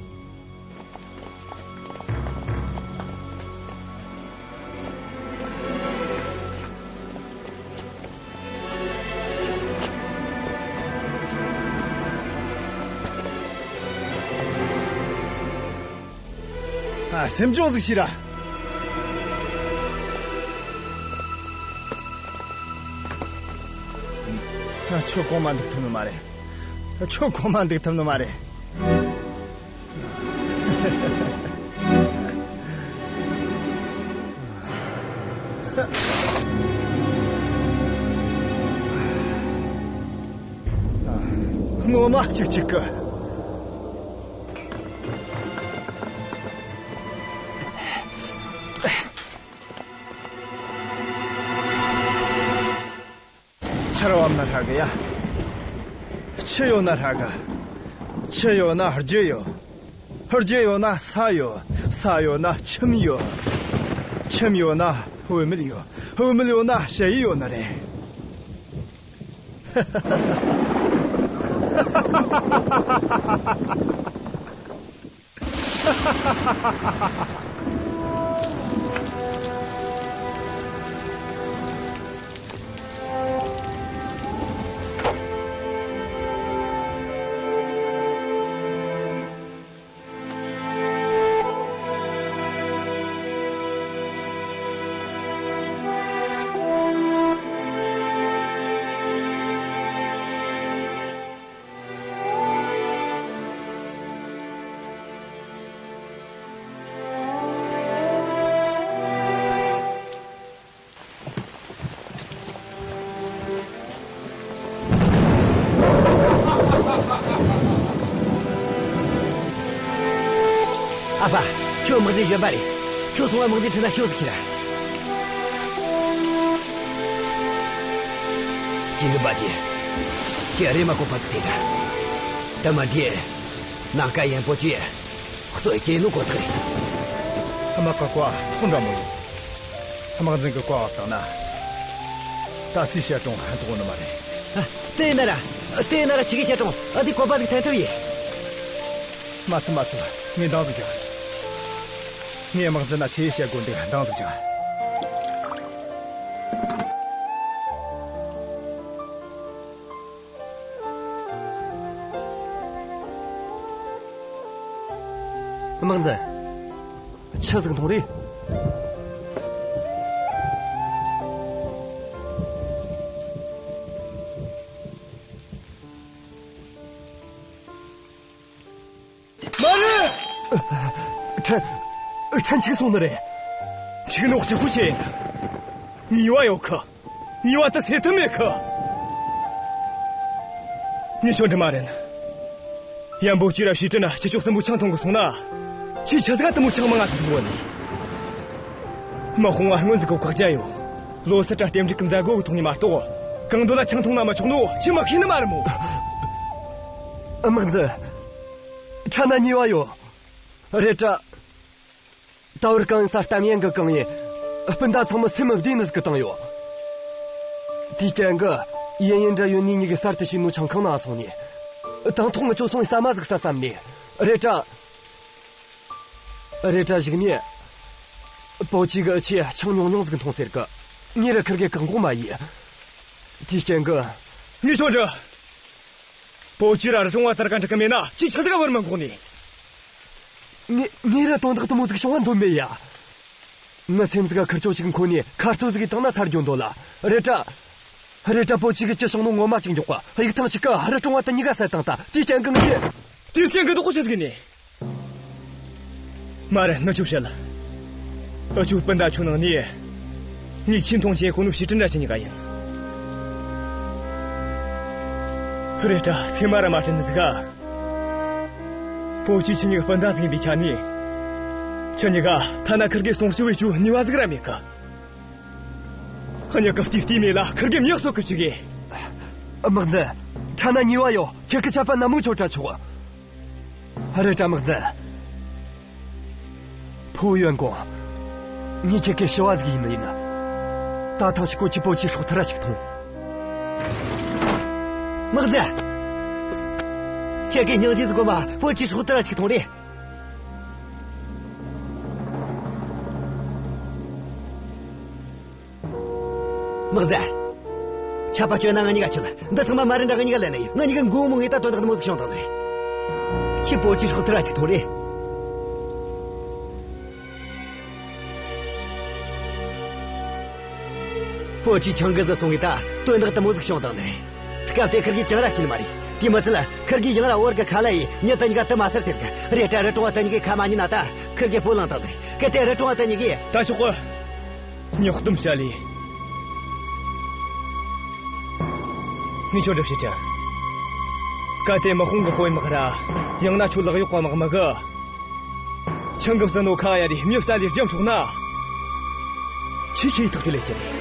ཨ། སེམས་ཆུང་ཟིག་བྱོས་ར། ཨ། ཁྱོད་གོང་མ་འདུག་ཐུབ་ནི་མ་རེད། ཁྱོད་གོང་མ་འདུག་ཐུབ་ནི་མ་རེད། ངོ་མ་གཅིག་གཅིག་གི། ཆར་བབས་ན་ཧྲ་གི་ཡ། ཆུ་ཡོད་ན་ཧྲ་གི། ཆུ་ཡོད་ན་རྒྱུ་ཡོད། རྒྱུ་ཡོད་ན་ས་ཡོད། ས་ཡོད་ན་ཁྱིམ་ཡོད། ཁྱིམ་ཡོད་ན་བུད་མེད་ཡོད། བུད་མེད་ཡོད་ན་ཞ་ཡི་ཡོད་ནི་རེད། ཨ་ཕ། ཁྱོད་དམག་འཛིན་གཞོན་པ་རེད། ཁྱོད་སོང་བ་དམག་འཛིན་ཁྲིད་ན་ཤོག་ཟིག་ཁྱེར་ར། ཅི་འདི་པ་དེ། ཁྱེད་རེ་མ་གོ་ཕ་ཚུགས་དེ་འདྲ། ད་མ་དེ། ནང་ཀ་ཡན་པོ་ཅི། གསོད་ཀྱི་ནོ་ཁོ་ཐག་རེད། དམག་གི་བཀའ་ཐོག་འདྲ་མོ་ཡིན། དམག་འཛིན་གྱི་བཀའ་བབས་བཏང་ན། ད་སའི་བཤད་གྲོང་ཧན་ཐོག་ནི་མ་རེད། ཨ། དེ་ན་ར། དེ་ན་ར་ཆི་གི་བཤད་གྲོང་ཨ་དེ་བཀོད་པ་ཟིག་འཐེན་ཐུབ་ཡིན། མ་ཚུགས་མ་ཚུགས། ངས་འདང་ཟིག་རྒྱག་ངས་དམག་འཛིན་ན་ཆི་བཤད་དགོས་འདུག་འདང་ཟིག་རྒྱག་དམག་འཛིན། ཆི་ཟིག་མཐོང་རེད། མ་རེད། ཕྲན། ཕྲན་ཆི་སོང་ནི་རེད། ཆི་ནོག་ཆི་ཁུ་ཆེ་ཡིན། ཉེས་པ་ཡོད་ཁི། ཉེས་པ་དེ་སེལ་ཐུབ་མེད་ཁི། ངས་ཆོ་འདྲི་མ་རེད། ཡན་པོ་ཅི་ར་ཕྱི་དྲི་ན་ཁྱེད་ཆོ་གསུམ་པོ་ཆང་འཐུང་གི་སོང་ན། ཁྱེད་ཆ་ཟ་དུ་མོ་ཆང་མང་ང་ཟིག་འཐུང་བ་ནི། དམག་དཔུང་བ་སྔོན་ཟིག་གི་བཀག་རྒྱ་ཡོད། ལོ་སི་ཏྲ་རྟེན་འབྲེལ་གི་མཛད་སྒོ་གི་ཐོག་ནས་མ་གཏོགས། གང་འདོད་ལ་ཆང་འཐུང་ན་མི་ཆོག་ནོ་ཁྱེད་མི་ཤེས་ནི་མ་རེད་མོ། དམག་འཛིན། ཕྲན་ན་ཉེས་པ་ཡོད། རེད་དྲ། ད་བར་གང་ས་གཏམ་ཡན་གི་གང་ཡིན། སྤུན་ཟླ་ཚང་མ་སེམས་མི་བདེ་ནི་ཟིག་གི་བཏང་ཡོད། དེའི་རྐྱེན་གི། ཡིན་ཡིན་འདྲ་ཡོད་ནི་གཉིས་གི་གསར་དུ་ཞིག་ནོ་ཆང་ཁང་ནང་སོང་ནས། དང་ཐོག་མི་ཆོ་སོང་ས་མ་ཟིག་ས་བསམ་ནས། རེད་དྲ། རེད་དྲ་གཞུག་ནས། པོ་ཅི་གི་ཆེ་ཆང་ཉུང་ཉུང་ཟིག་འཐུང་ཟེར་གི། ངས་ར་ཁིར་གི་བཀག་འགོག་མ་ཡིན། དེའི་རྐྱེན་གི། ངས་ཆོ་འདྲི། པོ་ཅི་ར་རི་གྲོང་བ་ལྟར་ག་འགྲིག་གི་མེད་ན་ཁྱེད་ཆ་ཟིག་བར་མི་འགོག་ནི། ངས་ངས་ར་དོན་དག་དུ་མོ་ཟིག་བྱུང་བ་འདོད་མེད་ཡ། ངའི་སེམས་ཟིག་ག་ཁིར་ཆོ་ཞིག་འཁོན་ནས་ཁ་རྩོད་ཟིག་བཏང་ན་ཚར་རྒྱུ་འདོད་ལ། རེད་དྲ། རེད་དྲ་པོ་ཅི་གི་ཅི་བྱུང་ནོ་ངོ་མ་ཅིག་མགྱོགས་པ་ཡིག་ཐང་ཞིག་གི་རི་གྲོང་བ་དུ་གཉིས་ཀ་བསད་བཏང་ད་དེའི་རྐྱེན་གི་ངས། དེའི་རྐྱེན་གི་དོག་ཆ་ཟིག་ནས། མ་རེད། ངི་ཆོ་བཤད་ལ། ཨ་ཆོ་སྤུན་ཟླ་ཆོ་ནང་ནས། ངས་ཆེས་མཐོང་ཆེན་གོ་ནོ་ཕྱི་དྲིན་ར་ཆེ་གཉིས་ཀ་ཡིན། རེད་དྲ་སེམས་མ་ར་མ་དྲན་ནི་ཟིག་ག་པོ་ཅི་ཆི་གཉིས་ཀ་སྤུན་ཟླ་ཟིག་ཡིན་པའི་ཆ་ནས། ཆི་གཉིས་ཀ་ཐ་ན་ཁིར་གེ་སྲུང་སྐྱོབ་བྱེད་རྒྱུ་ནུས་པ་ཟིག་ར་མེད་གི། གཉིས་ཀ་བལྟས་བལྟས་མེད་ལ་ཁིར་གེ་མྱི་གསོད་གི་བཅུག་གི། དམག་འཛིན། ཕྲན་ན་ཉེས་པ་ཡོད། ཁྱེད་ཀྱི་ཆད་པ་ནན་མོ་ཆོད་དྲ་ཆོག་རེད་དྲ་དམག་འཛིན། ཕུ་བོ་ཡོན་ཀོང་། ངས་ཁྱེད་ཀྱི་ཞུ་བ་ཟིག་ཡིན་ནི་ཡིན། ད་ཐང་ཞིག་གོ་ཆི་པོ་ཆི་སྲོག་ཐར་ར་ཞིག་ཐོངས། དམག་འཛིན། ཁྱེད་ཀྱི་སྙིང་རྗེ་ཟིག་གོ་མ་པོ་ཆི་སྲོག་ཐར་ར་ཞིག་ཐོངས་རེ། དམག་འཛིན། ཆད་པ་གཅོད་ན་ང་གཉིས་ཀ་ཆོད། འདི་ཚང་མ་མ་རེད་འདྲ་ང་གཉིས་ཀ་ལེན་ནི་ཡིན། ང་གཉིས་ཀ་མགོ་མོ་ངེས་ད་དོན་དག་དུ་མོ་ཟིག་བྱུང་བཏང་ནི་རེད། ཁྱེད་པོ་ཆི་སྲོག་ཐར་ར་ཞིག་ཐོངས་རེ། ཨོ་ཅི་ཆང་གི་ཟི་སོང་གི་ད་དོན་དག་དུ་མོ་ཟིག་བྱུང་དང་ནི། སྐབས་དེ་ཁིར་གི་ཅང་ར་ཤི་ནི་མ་རེད། དེ་མི་ཚད་ཁིར་གི་ཡང་ར་བོར་གི་ཁ་ལ་ཡི་ཉི་ད་ཉི་ག་དུ་མ་སར་ཟེར་གི་རེད། ད་རི་ཀྲུང་བ་ད་ཉི་གི་ཁ་མ་ཉི་ན་ད་ཁིར་གི་པོ་ལང་དང་ནི་གི་དེ་རི་ཀྲུང་བ་ད་ཉི་གི་ད་ཤོག་གི། ཉོག་གཏམ་བཤད་ལེ། ངས་ཁྱོད་འདྲི་བྱེད་ཅིང་། གལ་ཏེ་དམག་དཔུང་གི་དཔོན་དམག་ར། ཡང་ན་ཁྱོད་ལག་གཡོག་གི་དམག་མི་གི། ཆང་གི་བསད་ནོ་ཁ་ཡ་རེ་མྱི་བསད་ལེ་རྒྱབ་འཕྲོག་ན། ཆི་ཆི་ཐག་གཅོད་ལས་ཀྱི་རེད།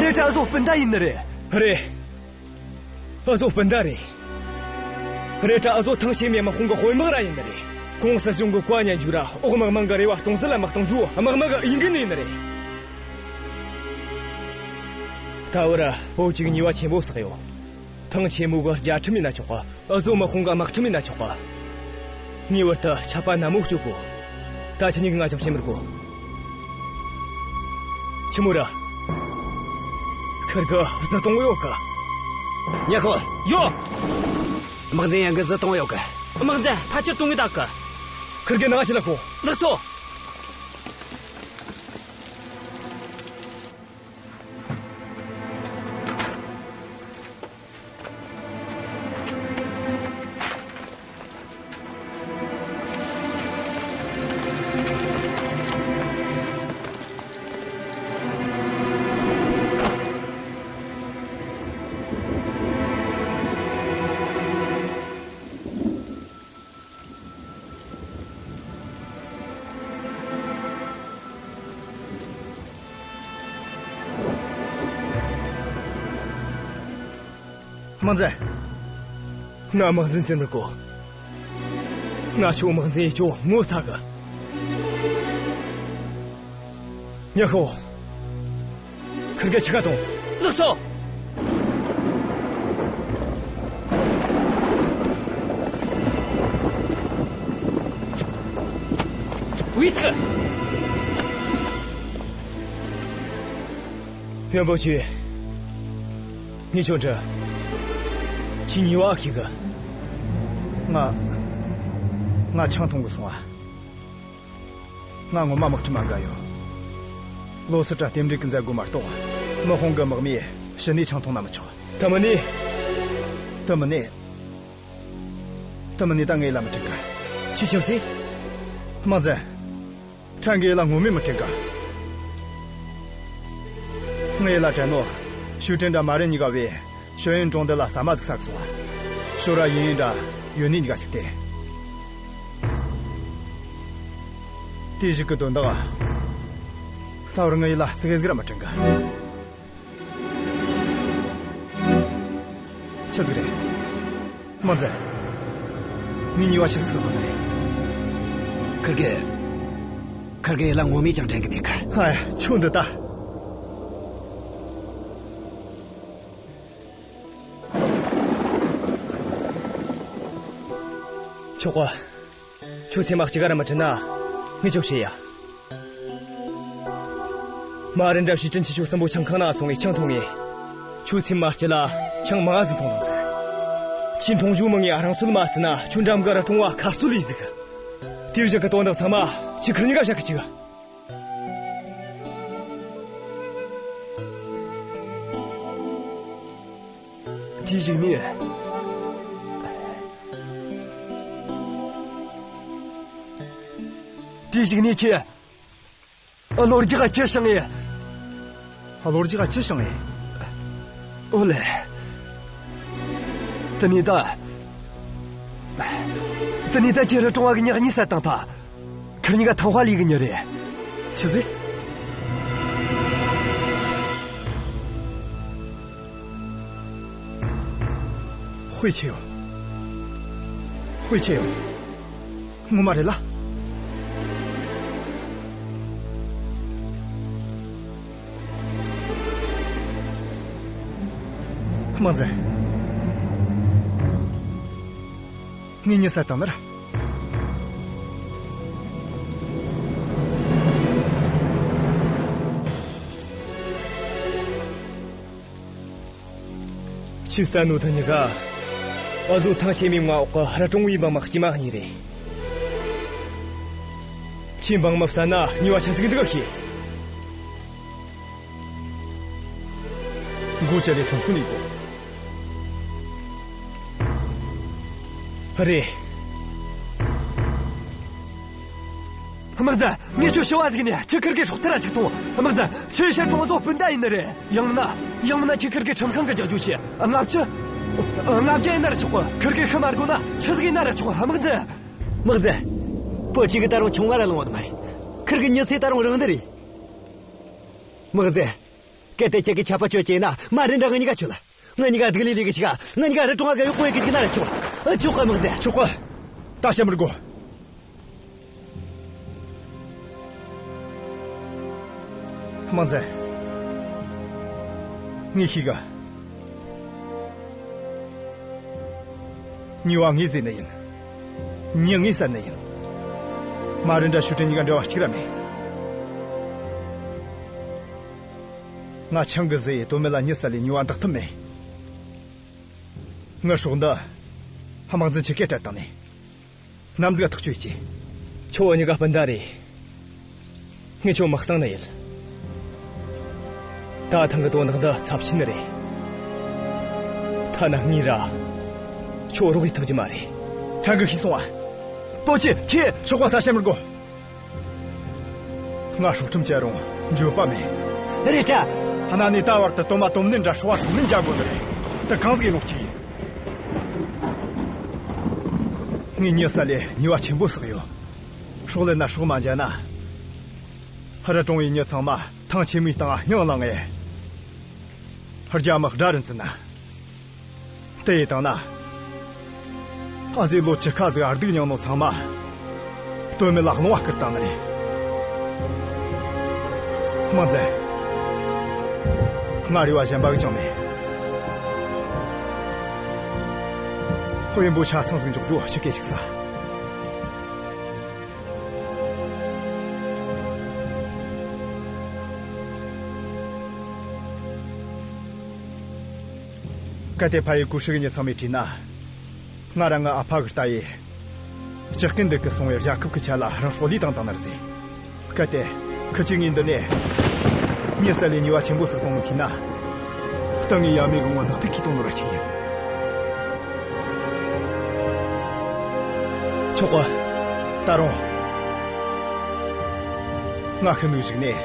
རེད་ད་ཨ་ཟོ་སྤུན་ཟླ་ཡིན་ནི་རེད། རེད། ཨ་ཟོ་སྤུན་ཟླ་རེད། རེད་ད་ཨ་ཟོ་ཐང་ཆེན་མོའི་དམག་དཔུང་གི་དཔོན་དམག་ར་ཡིན་ནི་རེད། ཁོང་སྲིད་གཞུང་གི་བཀའ་ཉན་རྒྱུ་ར་འོག་དམག་དམངས་གི་རེ་བ་སྟོང་ཟད་ལ་དམག་གཏོང་རྒྱུ་དམག་མི་གི་འོས་འགན་ཡིན་ནི་རེད། ད་བར་བོད་ཅིག་ཉེས་པ་ཆེན་པོ་བསགས་ཡོད། ཐང་ཆེན་མོ་གི་རྒྱལ་ཁྲིམས་ཡིན་ན་ཆོག་གི། ཨ་ཟོ་དམག་དཔུང་གི་དམག་ཁྲིམས་ཡིན་ན་ཆོག་གི། ངེས་པར་དུ་ཆད་པ་ནན་མོ་གཅོད་དགོས། ད་ཁྱེད་གཉིས་ཀྱིས་ང་ཅང་བྱེད་མི་དགོས། ཆི་མོ་ར། ཁིར་གི་བཟི་གཏོང་ཡོད་གི། ཉ་ཁོ། ཡོ། དམག་འཛིན་ཡང་གི་བཟི་གཏོང་ཡོད་གི། དམག་འཛིན་ཕལ་ཆེར་གཏོང་གི་ད་གི། ཁིར་གི་ནང་ཞིག་ལ་ཁོ། ལགས་སོ། དམག་འཛིན། ང་དམག་འཛིན་ཟེར་མི་དགོས། ང་ཁྱོད་དམག་འཛིན་ཡེ་ཆོག་ངོ་ཚ་གི། ཉ་ཤོག་ཁིར་གེ་ཆི་ག་དང་། ལགས་སོ། ཝི་ཚི། བོན་པོ་ཆོས། ངས་ཁྱོད་འདྲི། ཁྱེད་ཉེས་པ་ཤེས་གི། ང་། ང་ཆང་འཐུང་གི་སོང་བ། ང་ངོ་མ་དམག་ཁྲིམས་མ་འགལ་ཡོད། ལོ་སི་ཏྲ་རྟེན་འབྲེལ་གྱི་མཛད་སྒོ་མ་གཏོགས། དམག་དཔུང་གི་དམག་མིས་ཕྱི་ནས་ཆང་འཐུང་ན་མི་ཆོག་དེ་མིན་ནས། དེ་མིན་ནས། དེ་མིན་ནས་ད་ངའི་ལ་མི་དྲན་གི། ཅི་བྱུང་སྲིད། དམག་འཛིན། ཕྲན་གྱི་ལ་ངོ་མས་མི་དྲན་གི། ངའི་ལ་དྲན་ནོ། ཞུ་ཀྲིན་དང་མ་རེ་གཉིས་ཀ་བས། ཞོ་ཡོན་གྲོང་རྡལ་ལ་ཟ་མ་ཟིག་ཟ་གི་སོང་བ། ཞོ་ར་ཡིན་ཡིན་འདྲ་ཡོད་ནི་གཉིས་ཀ་ཞིག་སྟེ། དེ་ཞིག་གི་དོན་དག་ད་བར་ངའི་ལ་ཙི་གེ་ཟིག་ར་མི་དྲན་གི། ཆི་ཟིག་རེད། དམག་འཛིན། ངའི་ཉེས་པ་ཆི་ཟིག་བསགས་གོ་ནི་རེད། ཁིར་གེ། ཁིར་གེ་ལ་ངོ་མས་ཀྱང་དྲན་གི་མེད་གི། ཨ་ཡ་ཁྱོད་འདི་ལྟ། ཆོག་གོ། ཁྱོད་སེམས་མ་གཅིག་ག་ར་མི་དྲན་ན། ངས་ཁྱོད་བཤད་ཡ། མ་རེ་འདྲ་ཞུ་ཀྲིན་ཆི་ཆོ་སྲིན་པོ་ཆང་ཁང་ན་སོང་ངས་ཆང་འཐུང་ངས། ཁྱོད་སེམས་མ་སྐྱིད་ལ་ཆང་མ་ཟིག་འཐུང་དང་ཟིག་ཁྱེད་འཐུང་རྒྱུ་མི་ངས་རང་ཚོད་མ་ཟིན་ན་ཁྱོད་འགྲམ་གི་ར་གྲོང་བ་ཁ་རྩོད་ལས་ཟིག་དེ་བཞིན་གི་དོན་དག་ཚང་མ་ཁྱེད་ཁིར་གཉིས་ཀ་བཤད་གི་ཆིག་དེ་ཞིག་ནས། དེ་ཞིག་ནས་ཁྱེད། ཨ། ལོ་རྒྱག་ཅི་བྱུང་ངེ། ཨ། ལོ་རྒྱག་ཅི་བྱུང་ངེ། ཨོ་ལེ། དེ་ནས་ད། དེ་ནས་ད་ཁྱེད་རི་གྲོང་བ་གི་ཉག་གཉིས་བསད་བཏང་ཐལ། ཁིར་གཉིས་ཀ་ཐང་ཧྭ་ལི་གི་མྱི་རེད། ཆི་ཟེར། དཔེ་ཆེ་ཡོད། དཔེ་ཆེ་ཡོད། ངོ་མ་རེད་ལ། དམག་འཛིན། ངེད་གཉིས་བསད་བཏང་ནི་ར། ཁྱེད་བསད་ནོ་དེ་གཉིས་ཀ། ཨ་ཟོ་ཐང་ཆེན་མོའི་མངའ་འོག་གི་རི་གྲོང་བའི་འབངས་མི་དཀྱུས་མ་གཉིས་རེད། ཁྱེད་འབངས་མི་བསད་ན་ཉེས་པ་ཆི་ཟིག་འདུག་ག་ཤེས། སྒོ་ཕྱེ་ལས་ཁྲིམས་མཐུན་ཡིན་གོ། རེད། དམག་འཛིན། ངས་ཁྱོད་ཞུ་བ་ཟིག་ནས་ཁྱོད་ཁིར་གི་སྲོག་ཐར་ར་ཆིག་ཐོང་། དམག་འཛིན། ཁྱོད་ཤར་གྲོང་བཟོ་སྤུན་ཟླ་ཡིན་ནི་རེད། ཡང་མིན་ན། ཡང་མིན་ན་ཁྱོད་ཁིར་གི་ཁྲིམས་ཁང་གི་རྒྱག་རྒྱུ་བྱེད། ལྔ་བཅུ། ལྔ་བཅུ་ཡིན་ན་ར་ཆོག་གི། ཁིར་གི་ཤི་མ་དགོས་ན་ཆི་ཟིག་ཡིན་ན་ར་ཆོག། དམག་འཛིན། དམག་འཛིན། པོ་ཅི་གི་ད་རུང་ཆུང་བ་ར་ལོང་བ་མ་རེད། ཁིར་གི་མྱི་ཚེ་ད་རུང་རིང་ནི་རེད། དམག་འཛིན། གལ་ཏེ་ཁྱེད་ཀྱིས་ཆད་པ་གཅོད་ཀྱི་ན། མ་རེད་འདྲ། ང་གཉིས་ཀ་ཆོད་ལ། ང་གཉིས་ཀ་སྡུག་ལས་ལས་གི་ཞིག་ང་གཉིས་ཀ་རི་གྲོང་ག་གཡོག་པོ་ཡི་གི་ཞིག་ན་ར་ཆོག་ཨ། ཆོག་གི། དམག་འཛིན། ཆོག་གི། ད་བཤད་མི་དགོས། དམག་འཛིན། ངས་ཤེས་གི། ཉེས་པ་ངས་བཟོས་ནི་ཡིན། མྱི་ངས་བསད་ནི་ཡིན། མ་རེད་འདྲ། ཞུ་ཁྲི་གཉིས་ཀ་འབྲེལ་བ་གཅིག་ར་མེད། ང་ཆང་གིས་བཟི་ཡི་དོན་མེད་ལ་མྱི་བསད་ལས་ཉེས་པ་འདག་ཐུབ་མེད། ངའི་སྲོག་འདི་དམག་འཛིན་ཁྱེད་ཀས་སྤྲད་བཏང་ནས། ནམ་ཟིག་ཐག་གཅོད་བྱེད། ཁྱོད་གཉིས་ཀ་སྤུན་ཟླ་རེད། ངས་ཁྱོད་མི་གསང་ནི་ཡིན། ད་ཐེངས་གི་དོན་དག་འདི་ཚབས་ཆེན་ནི་རེད། ཐ་ན་ངས་ར་ཁྱོད་རོགས་ཡེད་ཐུབ་རྒྱུ་མ་རེད། ཕྲན་གྱིས་ཤེས་སོང་ཨ། པོ་ཅི། ཁྱེད། ཆོག་གི། ད་བཤད་མི་དགོས། ང་སྲོག་ཁྲིམས་བཅད་རུང་འགྱོད་པ་མེད། རེད་དྲ། གནའ་ནས་ད་བར་དུ་དོན་མ་དོན་མེད་འདྲ་སྲོག་པ་སྲོག་མེད་འཇལ་དགོས་ནི་རེད། དེ་གང་ཟིག་ཡིན་ནོ་གཅིག་ཡིན། ངས་མྱི་བསད་ལས་ཉེས་པ་ཆེན་པོ་བསགས་ཡོད། སྲོག་ལེན་ན་སྲོག་མ་འཇལ་ན། རི་གྲོང་བའི་མྱི་ཚང་མ་ཐང་ཆེན་མོའི་སྟེང་སྙིང་ལངས་ངེ། རྒྱ་དམག་དགྲ་རུ་འཛིན་ན། དེ་ཡི་སྟེང་ན། ཨ་ཟེ་ལོ་བཅུ་ཁ་ཟིག་ཨར་སྡུག་མྱངས་ནོ་ཚང་མ་དོན་མེད་ལ་ལོང་བ་བསྐུར་བཏང་ནི་རེད། དམག་འཛིན། ང་རེ་བ་གཞན་པ་གི་ཅང་མེད། ཧོ་ཡིན་པོ་ཆ་ཚང་ཟིག་འཇོག་རྒྱུ་ཞིག་གེ་ཞིག་ས། གལ་ཏེ་ཕ་ཡུལ་གུ་ཧྲི་གི་མྱི་ཚང་མས་དྲིས་ན། ང་རང་ངི་ཨ་ཕ་གི་ལྟ་ཡི། ཇག་རྐུན་འདེད་གི་སོང་བའི་རྒྱལ་ཁབ་ཀྱི་ཆེད་ལ་རང་སྲོག་བློས་བཏང་བཏང་ནི་རེད་ཟེར། གལ་ཏེ་ཁི་ཆོས་ངའི་མདུན་ནས་མྱི་བསད་ལས་ཉེས་པ་ཆེན་པོ་བསགས་བཏང་ནོ་ཤེས་ན། ད་ངས་ཡ་མེད་གི་ངོ་ནག་ཐིག་ཁྱེར་བཏང་ནོ་ར་གཅིག་ཡིན། ཆོག་གི། ད་རུང་ང་ཤི་ནུས་ཞིག་ནས།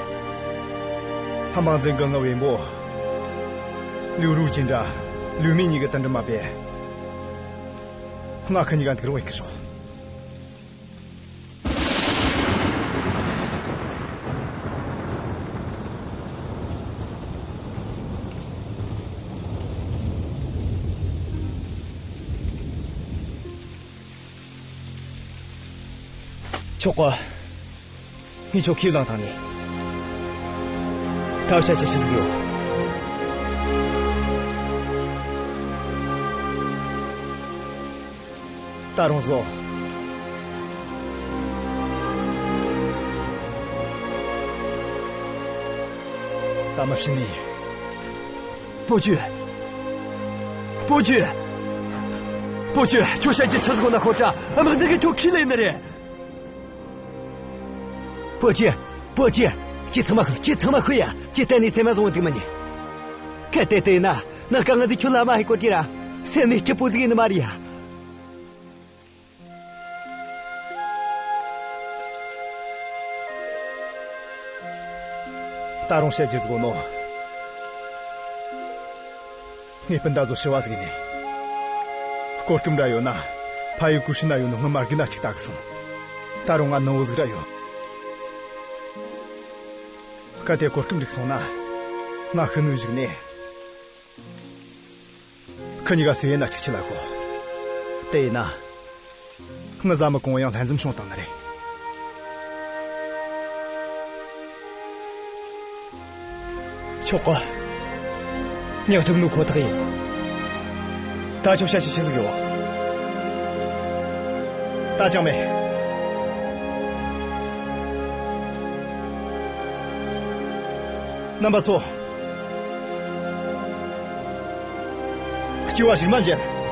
ཧ་མང་འཛིན་གི་ངའི་བེམ་པོ་ལུའུ་རུའུ་ཅིན་འདྲ་ལུའུ་མིན་གཉིས་གི་དུད་འགྲམ་མ་པས། ང་ཁི་གཉིས་ཀ་འདུག་རོགས་ཡེད་གི་ཤོག། ཆོག་གི། ངས་ཁྱོད་ཁས་བླངས་བཏང་ནས། ད་བྱ་ཆ་ཆི་ཟིག་ཡོད། ད་རུང་བཟོ། ད་མ་བྱིན་ནས། པོ་ཆུ། པོ་ཆུ། པོ་ཆུ། ཁྱོད་བཤད་རྒྱུ་ཆི་ཟིག་ཡོད་ན་ཤོད་དྲ། དམག་འཛིན་གིས་ཁྱོད་ཁས་ལེན་ནི་རེད། པོ་ཆུ། པོ་ཆུ། ཁྱེད་ཚང་མ་ཤོད། ཁྱེད་ཚང་མ་ཤོད་ཡ། ཁྱེད་གཏན་ནས་སེམས་མ་བཟུང་བ་འདུག་མ་ཉན། གལ་ཏེ་དེ་ཡིན་ན། ནངས་ཀ་ང་ཚོས་ཁྱོད་ལམ་མ་ཧེ་སྐོར་དྲིས་ར། སེམས་ནས་སྐྱིད་པོ་ཟིག་ཡིན་ནི་མ་རེད་ཡ། ད་རུང་བཤད་རྒྱུ་ཟིག་ཡོད་ནོ། ངའི་སྤུན་ཟླ་ཚོ་ཞི་བ་ཟིག་ཡིན་ནས། སྐོར་སྐྱོད་འདྲ་ཡོད་ན། ཕ་ཡུལ་གུ་ཤི་ན་ཡོད་ནོ་ངི་མ་རྒན་ན་ཅིག་ལྟ་གི་སོང་། ད་རུང་ང་ནུ་བོ་ཟིག་ར་ཡོད། གལ་ཏེ་གོ་སྐབས་འགྲིག་སོང་ན། ང་ཤི་ནུས་ཞིག་ནས། ཁི་གཉིས་ཀ་སུ་ཡིན་ན་ཅིག་ཆི་ལ་གོ། དེ་ཡིན་ན། ངི་བཟའ་མི་གང་ཡང་ལྷན་འཛོམས་བྱུང་བཏང་ནི་རེད། ཆོག་གི། ཉག་གྲུབ་ནོ་ཁོ་ཐག་ཡིན། ད་ཁྱོད་བཤད་རྒྱུ་ཆི་ཟིག་ཡོད། ད་ཅང་མེད། རྣམ་པ་ཚོ། སྐྱེ་བ་གཞུག་མ་མཇལ།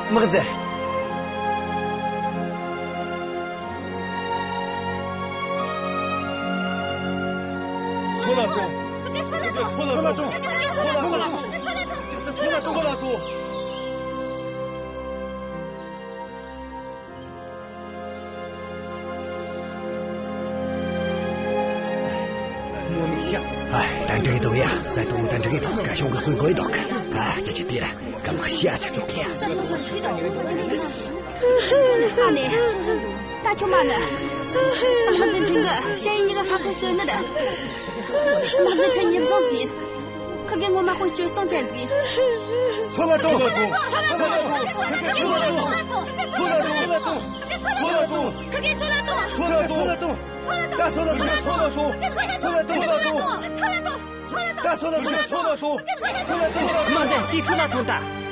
དམག་མཛད། སོ་ལ་ཐོངས། སོ་ལ་ཐོངས། སོ་ལ་ཐོངས། སོ་ལ་ཐོངས། ཨ། ད་འགྲིག་འདུག་ཡ། ས་དོང་ད་འགྲིག་འདུག། བཀའ་ཤོང་གི་སུས་དགོས་འདུག། ཨ། ཅི་ཅི་དེ་ར་སྐམ་ཤ་ཅིག་བཙོག་གི་ཡ། ཨ་ནེ། ད་ཁྱོད་མ་ངུ། དམག་འཛིན་ཁྲིན་གི་ཤེས་ཡོན་གཉིས་ཀ་ཧྲ་ཁོ་གསོས་ནི་ར། དམག་འཛིན་ཁྲིན་ཉིབ་བཟང་ཟིན། ཁི་གེ་ངོ་མ་དཔོན་སྤྱོད་གཙང་ཅན་ཟིག། སོ་ལ་ཐོངས། སོ་ལ་ཐོངས། སོ་ལ་ཐོངས། སོ་ལ་ཐོངས། ཁི་གེ་སོ་ལ་ཐོངས། སོ་ལ་ཐོངས། སོ་ལ་ཐོངས། ད་སོ་ལ་ཐོངས། སོ་ལ་ཐོངས། སོ་ལ་ཐོངས། ད་སོ་ལ་ཐོངས། སོ་ལ་ཐོངས། སོ་ལ་ཐོངས། དམག་འཛིན་དེ་སོ་ལ་ཐོངས་ད།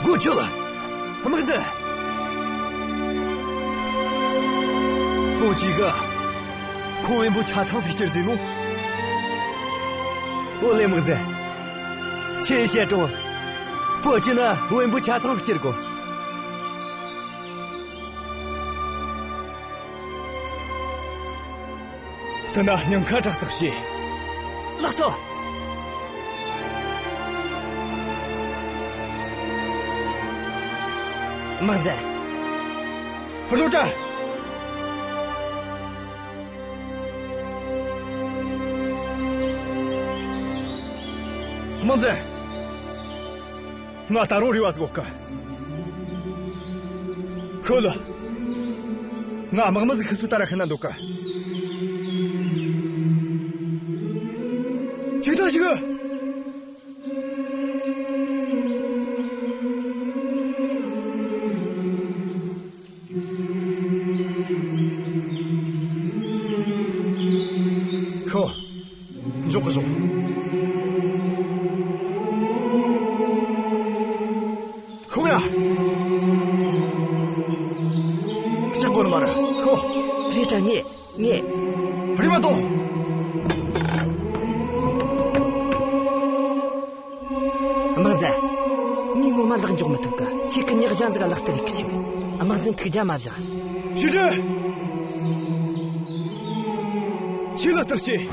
དགོས་ཆོག་ལ། དམག་འཛིན། ཕོ་གཅིག་ག་ཁོང་བེམ་པོ་ཆ་ཚང་ཟིག་སྐྱུར་ཟིན་ནོ། ཨོ་ལེ་དམག་འཛིན། ཆེ་བཤད་རུང་། ཕོ་གཅིག་ན་བེམ་པོ་ཆ་ཚང་ཟིག་སྐྱུར་དགོས། དེ་ན་སྙིང་ཁ་དྲག་ཙག་བྱས། ལགས་སོ། དམག་འཛིན། བློ་གྲོས། དམག་འཛིན། ང་ད་རུང་རེ་བ་ཟིག་ཡོད་གི། ཤོད་ལ། ང་དམག་མི་ཟིག་ཁུ་སུ་ལྟ་ར་ཤི་ན་འདོད་གི། ཅིག་ཐག་ཞིག་ཤོད། འཇོག་གི་ཤོག། ཤོག་ཡ། ལྕགས་སྒོ་ནས་མར་ཤོག། རེད་དྲ་ངས། ངས། རེམ་མ་གཏོང་། དམག་མཛད། ངས་ངོ་མ་ལག་འཇོག་མི་ཐུབ་གི། ཁྱེད་ཀྱི་ཉག་གཞན་ཟིག་ལག་ཏུ་རེག་གི་ཆུག། དམག་འཛིན་ཐུགས་རྒྱལ་མ་བཞག། ཞི་ཀྲི། ཁྱེད་ལག་ཏུ་བྱེད།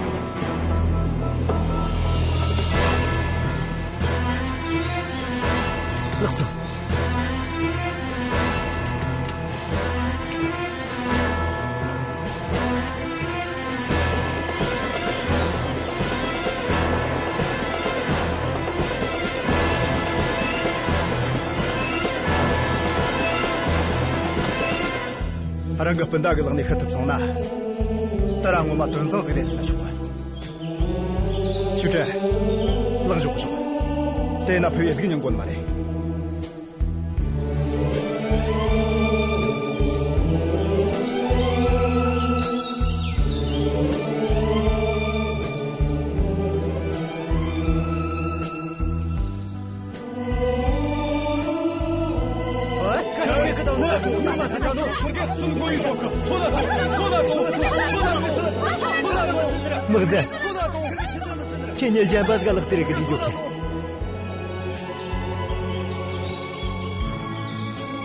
ལགས་སོ། རང་གི་སྤུན་ཟླ་གི་ལག་ནས་ཤི་ཐུབ་སོང་ན། ད་རང་ངོ་མ་དོན་བཟང་ཟིག་རེད་ཟེར་ན་ཆོག་གི། ཞུ་ཀྲན། ལག་འཇོག་གི་ཆོག། དེ་ན་ཕུ་བའི་སྡིག་ཉེན་གོ་ནི་མ་རེད། དམག་མཛད། ཁྱེད་ཉིད་གཞན་པ་ཟིག་ལག་སྟེར་གི་འཇུག་རྒྱུ་ཁྱེད།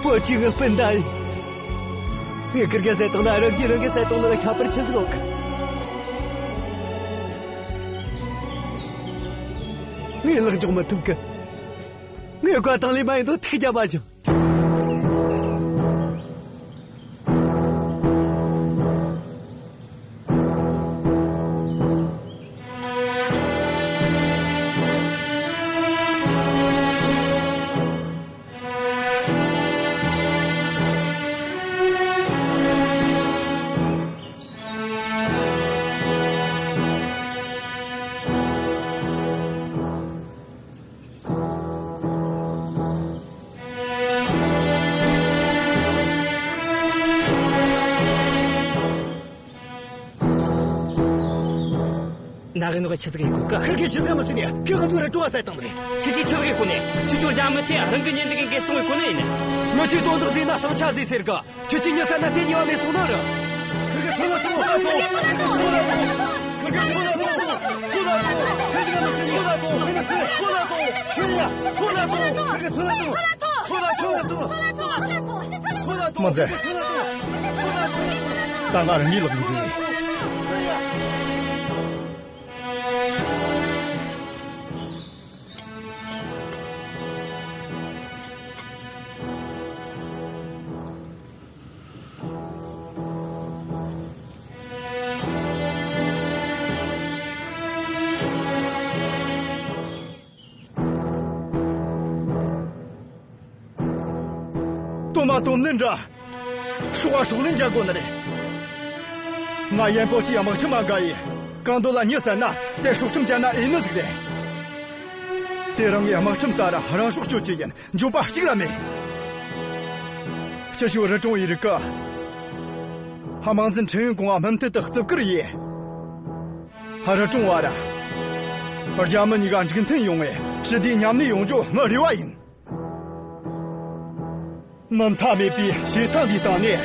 པོ་ཆི་ངའི་སྤུན་ཟླ་ཡིན། ངས་ཁིར་གེ་བསད་བཏང་ན་རང་གིས་རང་གི་བསད་བཏང་ནི་ལ་ཁྱད་པར་ཆི་ཟིག་ཡོད་གི། ངས་ལག་འཇོག་མི་ཐུབ་གི། ངས་བཀའ་བཏང་ལས་མ་ཡིན་དོ་ཐུགས་རྒྱལ་མ་བཞེངས། ནག་ནོག་ཆི་ཟིག་ཡིན་གོ་ག། ཁིར་གི་ཆི་ཟིག་མི་སྲིད་ནས་ཁི་ང་ཚོ་ར་ཀྲུང་ཨ་ས་དང་མི་རེད། ཁྱི་ཆི་ཆི་ཟིག་གོ་ནས་ཁྱི་ཆོ་འཇམ་མི་ཆེ་རང་གི་ཉིན་འདི་གི་འགེབས་སོང་བའི་གོ་ནས་ཡིན། ངི་ཆི་དོན་དག་ཟིན་ན་སང་ཆ་ཟིག་ཟེར་གི། ཁྱི་ཆི་ཉི་ས་ན་དེ་ཉི་བ་མེད་སོང་ན་ར། མ་མཛད། ད་ང་རང་ཉིད་ལོག་ཡིན་ཟིན། སྟོན་མ་སྟོན་ལེན་འདྲ། སྲོག་ག་སྲོག་ལེན་བྱ་དགོས་ནི་རེད། ང་ཡན་པོ་ཅིའི་དམག་ཁྲིམས་མ་འགལ་ཡིན། གང་འདོད་ལ་མྱི་བསད་ན་དེ་སྲོག་ཁྲིམས་བཅད་ན་འོས་ནི་ཟིག་རེད། དེ་རང་གི་དམག་ཁྲིམས་ལྟར་རང་སྲོག་གཅོད་ཀྱི་ཡིན། འགྱོད་པ་གཅིག་ར་མེད། སྐྱིད་ཤོད་རི་གྲོང་ཡི་རིགས་ཀྱི་དམག་འཛིན་ཁྲིན་ཡོན་ཀོང་ང་མུ་མཐུད་དུ་བརྩི་བཀུར་ཡིན། རི་གྲོང་བ་ར། རྒྱ་མི་གཉིས་ཀ་འགྲིག་མཐུན་ཡོང་བའི་ཞི་བདེའི་མཉམ་གནས་ཡོང་རྒྱུ་ངའི་རེ་བ་ཡིན། མུ་མཐའ་མེད་པའི་བྱེ་ཐང་འདིའི་སྟེང་ནས།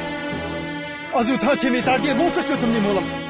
ཨ་ཟུ་ཐང་ཆེན་མོའི་དར་རྒྱས་ལོངས་སུ་སྤྱོད་ཐུབ་ནི་སྨོན་ལམ།